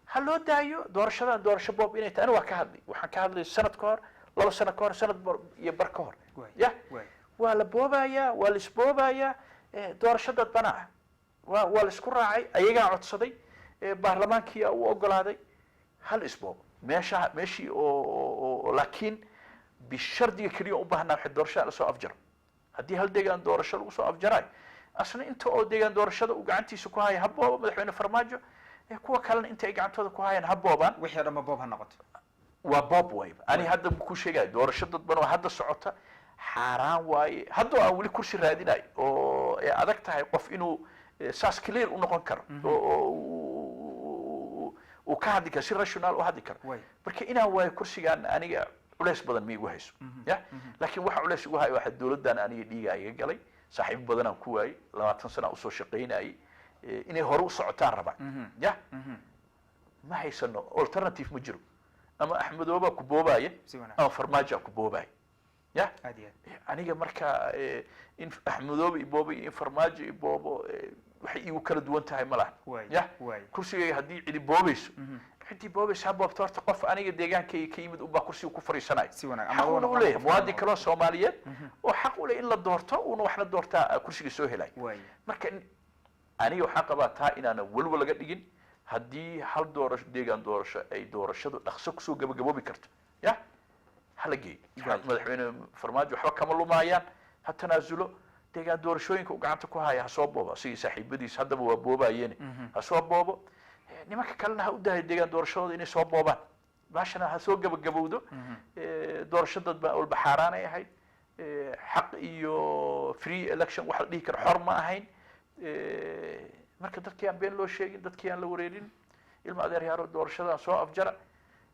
ha loo daayo doorashadan doorasho boob inay tahay. Ani waa ka hadlay, waxaan ka hadlay sanad ka hor, 2 sano ka hor, sanad iyo bar ka hor. Ya waa la boobayaa, waa la isboobayaa. Doorasho dadbana ah waa la isku raacay, ayagaa codsaday, baarlamaankiyaa u ogolaaday, hal isboobo meesha meeshii oo laakiin bishardiga keliya u baahnaa waxay doorashada lasoo afjaro. Haddii hal deegaan doorasho lagu soo afjarayo, asna inta oo deegaan doorashada uu gacantiisa ku haya ha boobo madaxweyne Farmaajo, kuwa kalena inta ay gacantooda ku hayaan ha boobaan. Wixii o dhan ba boob ha noqoto. Waa boob wayba. Ani hadda ku sheegayo doorasho dadban oo hadda socota xaaraan waaye. Haddoo aan weli kursi raadinayo oo ay adag tahay qof inuu saas clear u noqon karo oo uu ka hadli karo, si rational u hadli karo. Marka inaan waayo kursigaan aniga culays badan ma igu hayso ya, laakiin waxa culays igu hayo waxa dowladdan aniga dhiiga iga galay, saaxiibo badanaan ku waayey, 20 sana usoo shaqaynayay, inay hore u socotaan rabaan. Ya ma haysano alternative, ma jiro. Ama Axmedoobaa ku boobaya Si wanaagsan. ama Farmaajoa ku boobaya ya. Aad iyo aad. Aniga marka in Axmedoobe iboobo iyo in Farmaajo iboobo, waxay iigu kala duwan tahay ma laha. Ya kursigayga haddii cidi boobayso, ciddii boobaysa ha boobto. Horta qof aniga deegaankayga ka yimid unbaa kursiga ku fariisanaya. Si wanaag. Xaq Ama uuna uu u leeyahay noqon muwaadin qof. kaloo Soomaaliyeed oo xaq u leh in la doorto uuna waxna doortaa kursiga soo helay. Marka aniga waxaan qabaa taa inaanan walwal laga dhigin. Haddii hal doorasho deegaan doorasho ay doorashadu dhaqso kusoo gabagaboobi karto, ya hala geeyo. Madaxweyne Farmaajo waxba kama lumaayaan, ha tanaasulo, deegaan doorashooyinka uu gacanta ku haya ha soo boobo. Asigii saaxiibadiis haddaba waa boobayeene ha soo boobo. Nimanka kalena ha u daayo deegaan doorashadooda inay soo boobaan, baashana ha soo gabagabowdo. Doorasho dad baa walba xaaraanay ahayd. Xaq iyo free election wax la dhihi karo xor ma ahayn. Marka dadkii aan been loo sheegin, dadkii aan la wareerin. Ilma adeeryaaro, doorashadan soo afjara.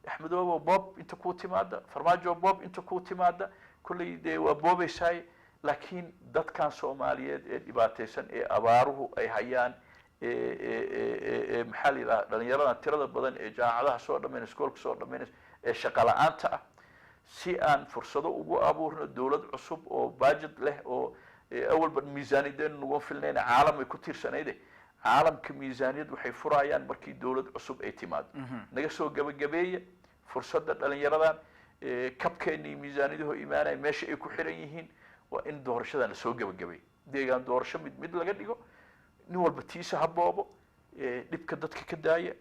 Axmedoobo boob inta kuu timaada, Farmaajo boob inta kuu timaada, kolley dee waa boobaysaay. Laakiin dadkan Soomaaliyeed ee dhibaataysan ee abaaruhu ay hayaan, maxaa la yidhaha, dhalinyaradan tirada badan ee jaamacadaha soo dhamaynaysa, iskoolka soo dhamaynaysa, ee shaqa la'aanta ah, si aan fursado ugu abuurno dowlad cusub oo budget leh oo awalba miisaaniyadeenu nagu filnayna, caalam ay ku tiirsanayde. Caalamka miisaaniyad waxay furayaan markii dowlad cusub ay timaado. Naga soo gabagabeeya fursadda dhalinyaradan, kabkeena iyo miisaaniyadaho imaanaya meesha ay ku xiran yihiin. Waa in doorashadan lasoo gabagabeeyo, deegaan doorasho mid mid laga dhigo, nin walba tiisa ha boobo, dhibka dadka ka daaya.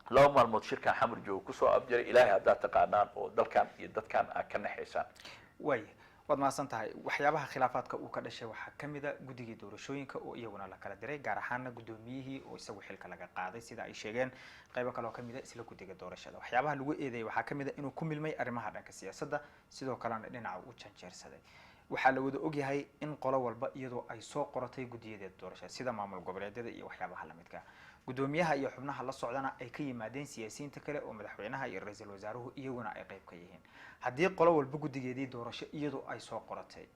2 maalmood shirkan Xamar jooga kusoo afjaray. Ilaahay haddaad taqaanaan oo dalkan iyo dadkan aad ka naxaysaan. Waaya, waad mahadsan tahay. Waxyaabaha khilaafaadka uu ka dhashay waxaa kamid a guddigii doorashooyinka oo iyaguna la kala diray, gaar ahaana guddoomiyihii oo isagu xilka laga qaaday, sida ay sheegeen qaybo kale oo kamid a isla guddiga doorashada. Waxyaabaha lagu eedeeyay waxaa kamid a inuu ku milmay arrimaha dhanka siyaasadda, sidoo kalena dhinaca u janjeersaday. Waxaa la wada ogyahay in qolo walba iyadoo ay soo qoratay guddiyadeeda doorashada, sida maamul goboleedyada iyo waxyaabaha lamidka, guddoomiyaha iyo xubnaha la socdana ay ka yimaadeen siyaasiyiinta kale oo madaxweynaha iyo ra-iisul wasaaruhu iyaguna ay qayb ka yihiin. Haddii qolo walba guddigeedii doorasho iyadoo ay soo qoratay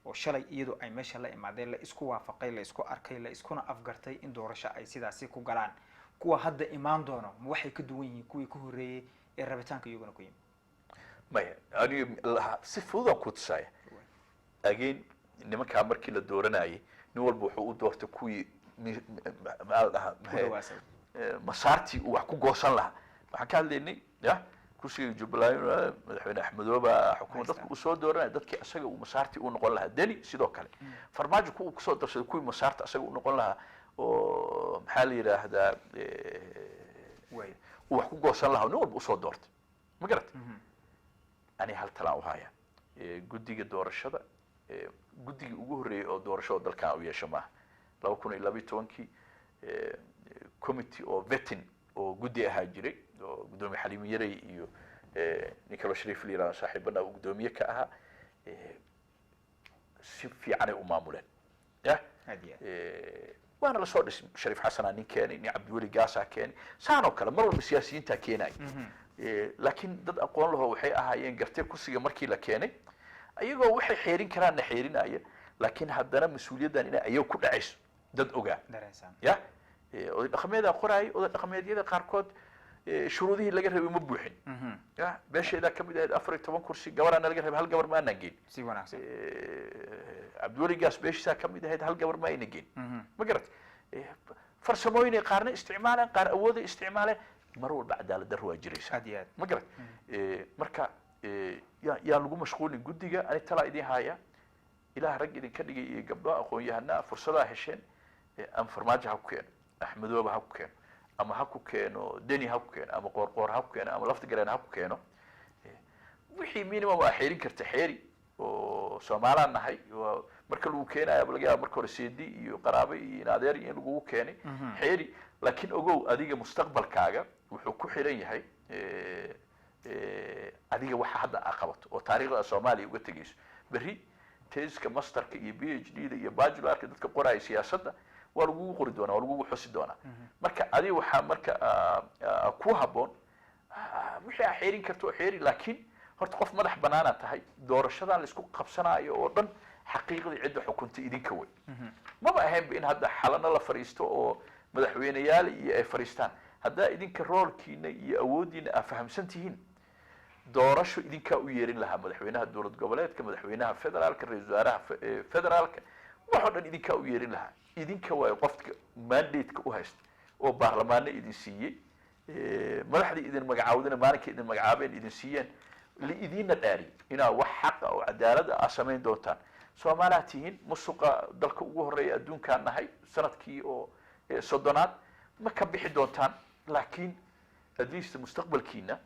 oo shalay iyadoo ay meesha la imaadeen, la isku waafaqay, la isku arkay, la iskuna afgartay in doorasho ay sidaasi ku galaan, Kuwa hadda imaan doono ma waxay ka duwan yihiin kuwii ka horreeyey ee rabitaanka iyaguna ku yimi? Maya, aniga si fududaan ku tusaya. Again, nimankaa markii la dooranayay, nin walba wuxuu u doortay kuwii maxaa la dhahaa, ku dhawaasay masaartii uu wax ku goosan lahaa. Waxaan ka hadlaynay ya kursiga Jubbaland, madaxweyne Axmedooba xukuma, dadka uu soo dooranaya dadkii asaga uu masaartii u noqon lahaa. Deni sidoo kale, Farmaajo kuwa uu kusoo darsaday kuwii masaarta asaga u noqon lahaa oo maxaa la yidhaahdaa, uu wax ku goosan lahaa, nin walba usoo doortay, ma garat? Ani hal talaan u haya guddiga doorashada. Guddigii ugu horreeyey oo doorasho oo dalkan u yeesho maaha. 2012-kii committee oo vetting oo guddi ahaa jiray oo guddoomiye Xaliimo Yarey iyo nin kaloo Shariif la yihahdo saaxiibana uu guddoomiye ka ahaa. Si fiicanay u maamuleen ya. Aad iyo aad. Waana lasoo dhisay. Shariif Xasanaa nin keenay, nin Cabdiweli Gaasaa keenay, saan oo kale mar walba siyaasiyiintaa keenaya. Laakiin dad aqoon laho waxay ahaayeen gartee kursiga markii la keenay, ayagoo waxay xeerin karaanna xeerinaya, laakiin haddana mas-uuliyaddan inay ayaga ku dhacayso dad ogaa dareensan ya. Oday dhaqameedaa qoraayay. Oday dhaqameedyada qaarkood shuruudihii laga rabay ma buuxin ya. Beesheedaa kamid ahayd 14 kursi, gabaraana laga rabay, hal gabar ma aanaan geen. Si wanaagsan. Cabdiweli Gaas beeshiisaa kamid ahayd, hal gabar ma ayna geen, ma garat? Farsamooyinay qaarna isticmaaleen, qaar awooday isticmaaleen. Mar walba cadaalad darro waa jiraysa. Aad iyo aad. Ma garat? Marka yaan lagu mashquulin guddiga. Ani talaa idin haya: Ilaah rag idinka dhigay iyo gabdho aqoon-yahanaa, fursadaa hesheen. Ama Farmaajo ha ku keeno, Axmedooba ha ku keeno, ama ha ku keeno Deni ha ku keeno, ama Qoorqoor ha ku keeno, ama Laftigareen ha ku keeno, wixii minimum aa xeerin karta xeeri oo Soomaalaan nahay. Waa marka lagu keenaya laga yaaba marka hore seedi iyo qaraabo iyo in adeer iyo in lagugu keenay. Xeeri, laakiin ogow, adiga mustaqbalkaaga wuxuu ku xiran yahay adiga waxa hadda aa qabato oo taariikhda Soomaaliya uga tegeyso. Berri thesiska masterka iyo PhD da iyo bachelorka dadka qoraya siyaasadda waa lagugu qori doonaa, waa lagugu xusi doonaa. Marka adiga waxaa marka ku habboon wixii aa xeerin karto oo xeeri, laakiin horta qof madax banaana tahay. Doorashadan laisku qabsanaayo oo dhan, xaqiiqdii cidda xukuntay idinka wey. Maba ahaynba in hadda xalano la fadhiisto oo madaxweyneyaal iyo ay fadhiistaan. Haddaa idinka roolkiina iyo awooddiina aa fahamsan tihiin, doorasho idinkaa u yeerin lahaa madaxweynaha dowlad goboleedka, madaxweynaha federaalka, ra-iisul wasaaraha federaalka, wax oo dhan idinkaa u yeerin lahaa. Idinka waayo qofka mandate-ka u haysta oo baarlamaano idin siiyey, madaxdii idin magacaawdina maalinkay idin magacaabeen idin siiyeen, liidiinna dhaariyay inaa wax xaqa oo cadaalada aa samayn doontaan. Soomaaliha tihiin, musuqa dalka ugu horreeya adduunkaan nahay sanadkii oo 30aad, ma ka bixi doontaan, laakiin at least mustaqbalkiina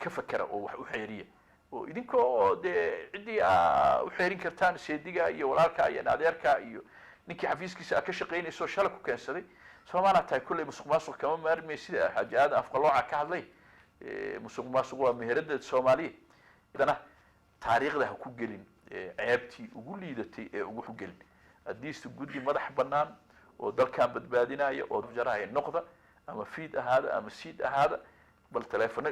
ka fakera oo wax u xeeriya oo idinka oo dee ciddii aa u xeerin kartaan, seediga iyo walaalka iyo adeerka iyo ninkii xafiiskiisa aa ka shaqaynayso shalay ku keensaday. Soomaaliya tahay, kulley musuq maasuq kama maarmay. Sida Xaaji Aadan Afqalooca ka hadlay, musuq maasuq waa meherada Soomaaliya. Haddana taariikhda ha ku gelin ceebtii ugu liidatay ee ugu gelin. At least guddi madax bannaan oo dalkan badbaadinaya oo jarahaya noqda, ama FEIT ahaada ama SEIT ahaada, bal telefono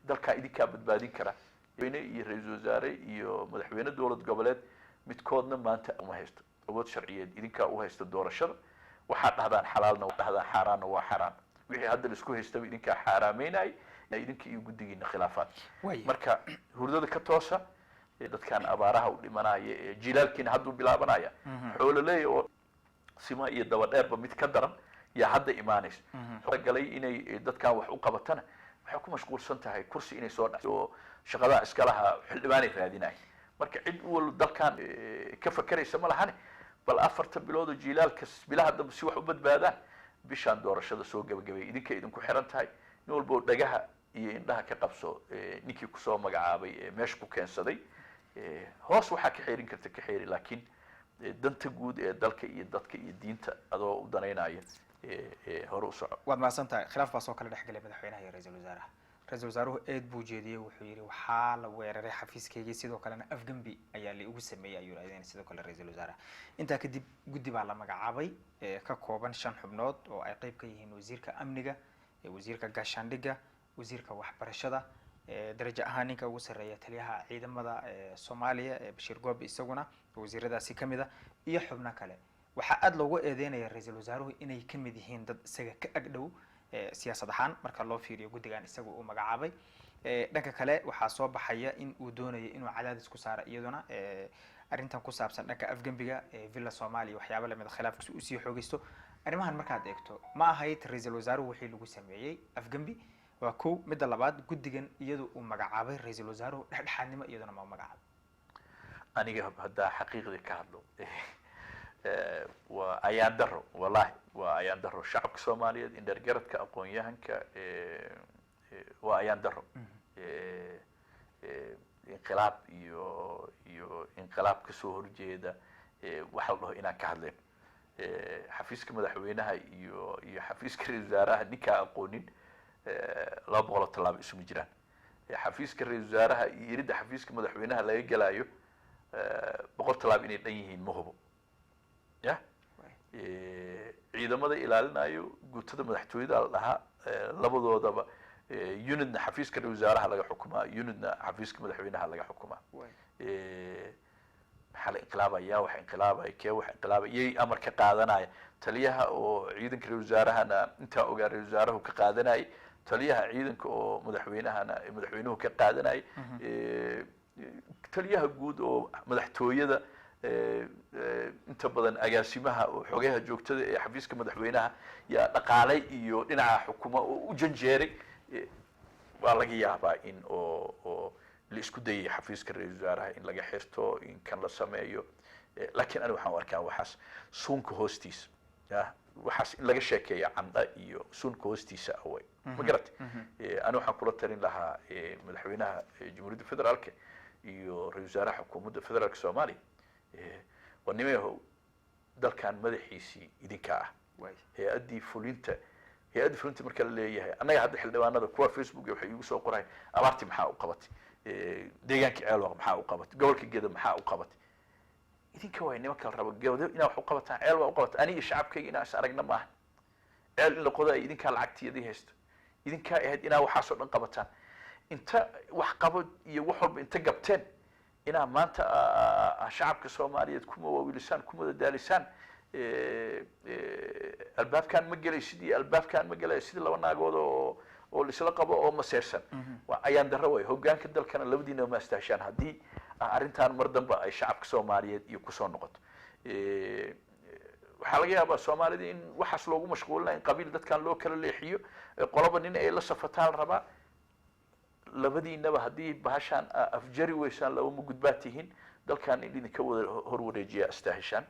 dalkaa idinkaa badbaadin kara. Madaxweyne iyo ra-iisul wasaare iyo madaxweyne dowlad goboleed midkoodna maanta uma haysto awood sharciyeed. Idinkaa u haysta doorashada. Waxaad dhahdaan xalaalna dhahdaan, xaaraanna waa xaaraan. Wixii hadda laisku haystaba idinkaa xaaraameynay, idinka iyo guddigiina khilaafaad. Marka hurdada ka toosa. Dadkan abaaraha u dhimanaya ee jilaalkiina hadduu bilaabanaya, xoololeey oo sima iyo daba dheerba mid ka daran yaa hadda imaanaysa galay inay dadkan wax u qabatana, waxay ku mashquulsan tahay kursi inay soo dhac oo shaqadaa iska lahaa, xildhibaanay raadinaya. Marka cid wal dalkan ka fakeraysa ma lahane. Bal 4ta bilood oo jilaalka, bilaha dambe si wax u badbaadaan, bishaan doorashada soo gabagabay, idinka idinku xiran tahay. Nin walba oo dhagaha iyo indhaha ka qabso ninkii kusoo magacaabay ee meesha ku keensaday. Hoos waxaa ka xeerin karta ka xeeri, laakiin danta guud ee dalka iyo dadka iyo diinta adoo u danaynaya, hore u soco. Waad mahadsan tahay. Khilaaf baa soo kala dhex galay madaxweynaha iyo ra-iisul wasaaraha. Ra-iisul wasaaruhu eed buu jeediyey, wuxuu yidhi waxaa la weeraray xafiiskaygii, sidoo kalena afgembi ayaa la igu sameeyey ayuu yidhahdeen. Sidoo kale ra-iisul wasaaraha intaa kadib guddi baa la magacaabay ee ka kooban shan xubnood oo ay qeyb ka yihiin wasiirka amniga, wasiirka gaashaandhigga, wasiirka waxbarashada, darajo ahaan ninka ugu sarreeya taliyaha ciidamada Soomaaliya ee Bashiir Goobe, isaguna wasiiradaasi ka mid a, iyo xubno kale. Waxaa aada loogu eedeynaya ra-iisul wasaaruhu inay ka mid yihiin dad isaga ka agdhow siyaasad ahaan marka loo fiiriyo guddigan isaga uu magacaabay. Dhanka kale waxaa soo baxaya in uu doonayo inuu cadaadis ku saaro iyaduna arrintan ku saabsan dhanka afgembiga Villa Soomaaliya, waxyaaba lamid a, khilaafkiisa usii xoogeysto. Arrimahan markaad eegto, ma ahayd ra-iisul wasaaruhu wixii lagu sameeyey afgembi? Waa kow. Midda labaad, guddigan iyadu uu magacaabay ra-iisul wasaaruhu dhexdhexaadnimo iyaduna ma magacaabay? Aniga haddaa xaqiiqdii ka hadlo, waa ayaan daro, wallahi waa ayaan daro shacabka Soomaaliyeed, indhergaradka, aqoon-yahanka, waa ayaan daro. Inqilaab iyo inqilaab kasoo horjeeda waxa la dhaho inaan ka hadlayno. Xafiiska madaxweynaha iyo xafiiska ra-isul wasaaraha ninkaa aqoonin, 200 oo tallaabo isuma jiraan. Xafiiska ra-isul wasaaraha iyo iridda xafiiska madaxweynaha laga gelaayo 100 tallaabo inay dhan yihiin ma hubo. Ya ciidamada ilaalinayo guutada madaxtooyada la dhahaa, labadoodaba unitna xafiiska ra-isul wasaaraha laga xukumaa, unitna xafiiska madaxweynaha laga xukumaa. Maxaa la inqilaabaya? Wax inqilaabaya kee? Wax inqilaabaya yay amar ka qaadanaya? Taliyaha oo ciidanka ra-isul wasaarahana intaa ogaa ra-isul wasaaruhu ka qaadanayay, taliyaha ciidanka oo madaxweynahana madaxweynuhu ka qaadanayay, taliyaha guud oo madaxtooyada, inta badan agaasimaha oo xogayaha joogtada ee xafiiska madaxweynaha yaa dhaqaale iyo dhinaca xukuma oo u janjeeray. Waa laga yaabaa in oo la isku dayay xafiiska ra-isul wasaaraha in laga xirto, in kan la sameeyo, laakiin aniga waxaan u arkaa waxaas suunka hoostiisa ya waxaas in laga sheekeeya candha iyo suunka hoostiisa away, ma garatay? Ani waxaan kula talin lahaa madaxweynaha Jamhuuriyadda Federaalka iyo ra-isul wasaaraha xukuumadda federaalka Soomaaliya, waa nimayahow, dalkan madaxiisii idinka ah. Hay-addii fulinta, hay-adda fulinta marka la leeyahay, annaga hadda xildhibaanada kuwa Facebook waxay iigu soo qorayn: abaartii maxaa u qabatay? Deegaankii Ceelwaq maxaa u qabatay? Gobolka Geda maxaa u qabatay? Idinka waay nimanka la rabo gabado inaa wax u qabataan, ceel waa u qabataan. Aniga shacabkayga inaa is aragna maaha. Ceel in la qodo ay idinkaa lacagtiyadii haysto, idinkaa ahayd inaa waxaasoo dhan qabataan. Inta wax qabo iyo wax walba inta gabteen inaa maanta shacabka Soomaaliyeed kuma waawilisaan, kuma dadaalisaan, albaabkaan ma gelay sidii albaabkaan ma gelay, sidii laba naagood oo laisla qabo oo maseersan, waa ayaan darro way. Hoggaanka dalkana labadiinaba ma astahshaan haddii arrintan mar dambe ay shacabka Soomaaliyeed iyo kusoo noqoto. Waxaa laga yaabaa Soomaalida in waxaas loogu mashquulina, in qabiil dadkan loo kala leexiyo, qolaba nin ay la safataan la rabaa. Labadiinaba haddii bahashaan afjari weysaan, laba ma gudbaa tihiin. Dalkan in idinka wada horwareejiya astaahishaan.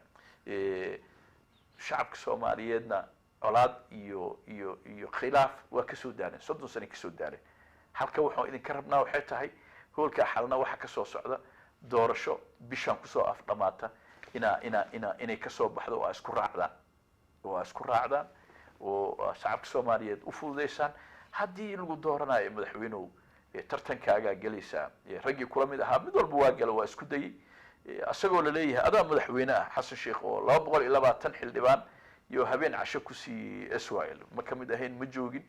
Shacabka Soomaaliyeedna colaad iyo khilaaf waa kasoo daaleen, 30 sane kasoo daaleen. Halka waxaan idinka rabnaa waxay tahay hoolka xalna waxa kasoo socda doorasho bishaan kusoo afdhamaata inaa inay kasoo baxdo oo isku raacdaan, oo isku raacdaan, oo shacabka Soomaaliyeed u fududeysaan. Haddii lagu dooranayo madaxweynuhu, tartankaagaa gelaysaa. Raggii kula mid ahaa mid walba waa gala, waa isku dayey, isagoo laleeyahay adaa madaxweyne ah. Xasan Sheikh oo 220 xildhibaan iyo habeen casho ku siiyey SYL ma kamid ahayn, ma joogin,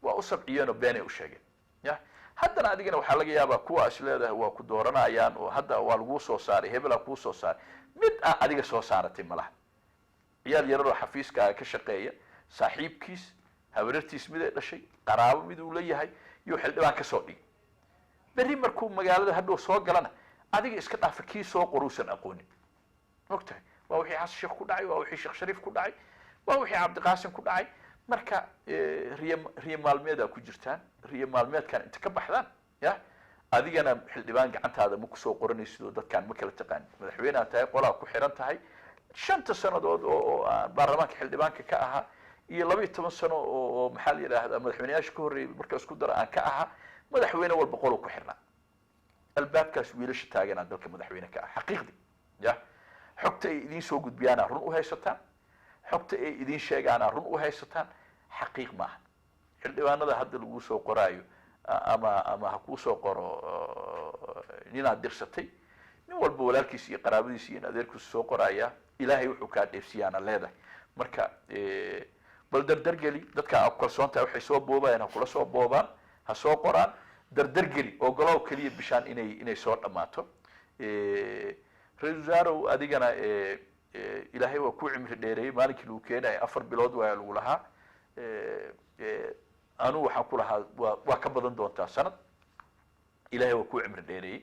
waa u sabciyeenoo beenay u sheegeen. Ya haddana adigana waxaa laga yaabaa kuwa is leedahay waa ku dooranayaan oo hadda waa laguu soo saaray, hebelaa kuu soo saaray, mid aa adiga soo saaratay malaha. Ciyaal yararoo xafiiskaaga ka shaqeeya, saaxiibkiis, habaryartiis mid ay dhashay, qaraabo mid uu leeyahay iyo xildhibaan kasoo dhigay. Berri markuu magaalada hadhow soo galana, adiga iska dhaafa, kii soo qoruusan aqoonin. Ogtahay, waa wixii Xasan Sheekh ku dhacay, waa wixii Sheekh Shariif ku dhacay, waa wixii Cabdiqaasim ku dhacay. Marka riyo riyo maalmeedaa ku jirtaan, riyo maalmeedkan inta ka baxdaan, ya adigana xildhibaan gacantaada ma kusoo qoranaysid oo dadkaan ma kala taqaanin. Madaxweyneha tahay, qolaa ku xiran tahay. 5ta sanadood oo aan baarlamaanka xildhibaanka ka ahaa iyo 12 sano oo maxaa la yidhaahdaa madaxweyneyaasha ka horreeyay marka isku dara aan ka ahaa, madaxweyne walba qoluu ku xirnaa. Albaabkaas wiilasha taaganaa dalka madaxweyne ka ah. Xaqiiqdii ya xogta ay idiin soo gudbiyaana run u haysataan, xogta ay idiin sheegaana run u haysataan, xaqiiq maaha. Xildhibaanada hadda lagu soo qoraayo ama ha kuu soo qoro ninaad dirsatay, nin walba walaalkiis iyo qaraabadiis iyo in adeerkiisu soo qoraya, Ilaahay wuxuu kaa dheefsiyaana leedahay. Marka bal dardargeli dadka aad ku kalsoon tahay. Waxay soo boobayaan ha kula soo boobaan, ha soo qoraan, dardargeli, ogolow keliya bishaan inay soo dhammaato. Ra-isul wasaarow, adigana Ilaahay waa ku cimri dheereeyey. Maalinkii lagu keenaya 4 bilood waa lagu lahaa. Anu waxaan ku lahaa waa ka badan doontaa sanad. Ilaahay waa ku cimri dheereeyey.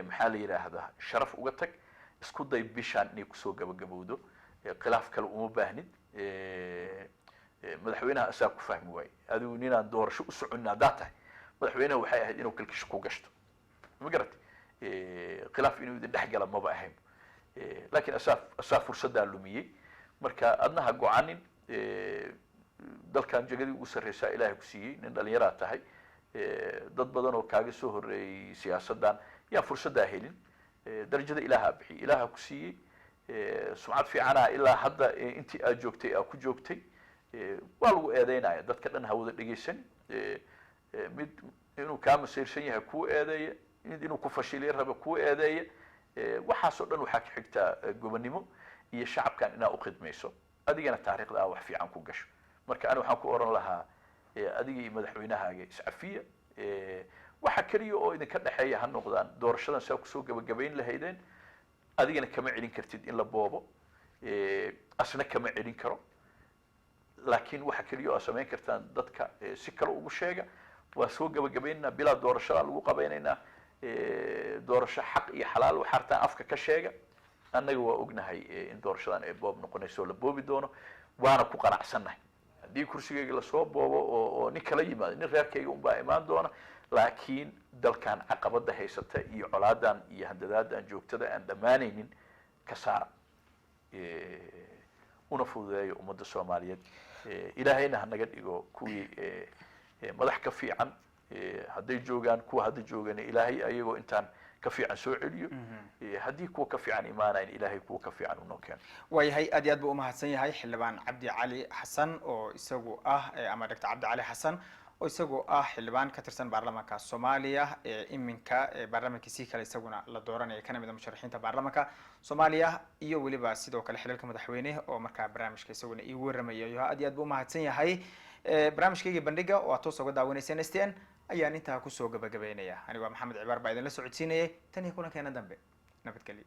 Maxaa la yidhaahdaa, sharaf uga tag. Isku day bishaan inay kusoo gabagabowdo. Khilaaf kale uma baahnid. Madaxweynaha asaa ku fahmi waaye. Adigu ninaan doorasho u soconin haddaa tahay, madaxweynaha waxay ahayd inuu kalkisho ku gashto, ma garatay? Khilaaf inuu idin dhex gala maba ahayn, laakiin asaa fursaddaa lumiyey. Marka adna ha gocanin. Dalkan jagadii ugu sarreysaa Ilaahay ku siiyey, nin dhalinyaraa tahay. Dad badan oo kaaga soo horreeyey siyaasaddan yaa fursaddaa helin. Darajada Ilaahaa bixiyey, Ilaaha ku siiyey. Sumcad fiicanaa ilaa hadda intii aad joogtay aad ku joogtay. Waa lagu eedeynaya, dadka dhan hawada dhegeysan. Mid inuu kaa masiirsan yahay kuu eedeeya, mid inuu ku fashiliyo raba kuu eedeeya. Waxaasoo dhan waxaa ka xigtaa gobonimo iyo shacabkan inaa ukhidmayso, adigana taariikhda aa wax fiican ku gasho. Marka ani waxaan ku oran lahaa, adiga iyo madaxweynahaaga iscafiya. Waxa keliya oo idinka dhexeeya ha noqdaan doorashadan saa kusoo gabagabayn lahaydeen. Adigana kama celin kartid in la boobo, asna kama celin karo, laakiin waxa keliya oo aad samayn kartaan, dadka si kale ugu sheega: waa soo gabagabaynaynaa, bilaa doorashada lagu qabaynaynaa, doorasho xaq iyo xalaal. Waxaa hartaan afka ka sheega. Annaga waa ognahay in doorashadan ay boob noqonayso oo la boobi doono, waana ku qanacsannahay haddii kursigayga lasoo boobo oo nin kala yimaado, nin reerkayga unbaa imaan doona. Laakiin dalkan caqabada haysata iyo colaadan iyo handadaadan joogtada aan dhammaanaynin ka saara, una fududeeyo ummadda Soomaaliyeed. Ilaahayna ha naga dhigo kuwii madax ka fiican hadday joogaan. Kuwa hadda joogan Ilaahay ayagoo intaan ka fiican soo celiyo. Haddii kuwa ka fiican imaanayn, Ilaahay kuwa ka fiican unoo keeno. Waayahay, aad iyo aad buu umahadsan yahay Xildhibaan Cabdi Cali Xasan oo isagu ah, ama Doctor Cabdi Cali Xasan oo isagu ah xildhibaan ka tirsan baarlamaanka Soomaaliya ee iminka baarlamaankiisii kale isaguna la dooranaya, kana mid a musharaxiinta baarlamaanka Soomaaliya iyo weliba sidoo kale xilalka madaxweyne, oo markaa barnaamijka isaguna iigu warramaya. Aad iyo aad buu umahadsan yahay. Barnaamijkayga Bandhiga oo aad toos uga daawanayseen STN ayaan intaa kusoo gabagabeynaya. Anigo Maxamed Cibaar baa idinla socodsiinayay. Tan iyo kulankeena dambe, nabadgelyo.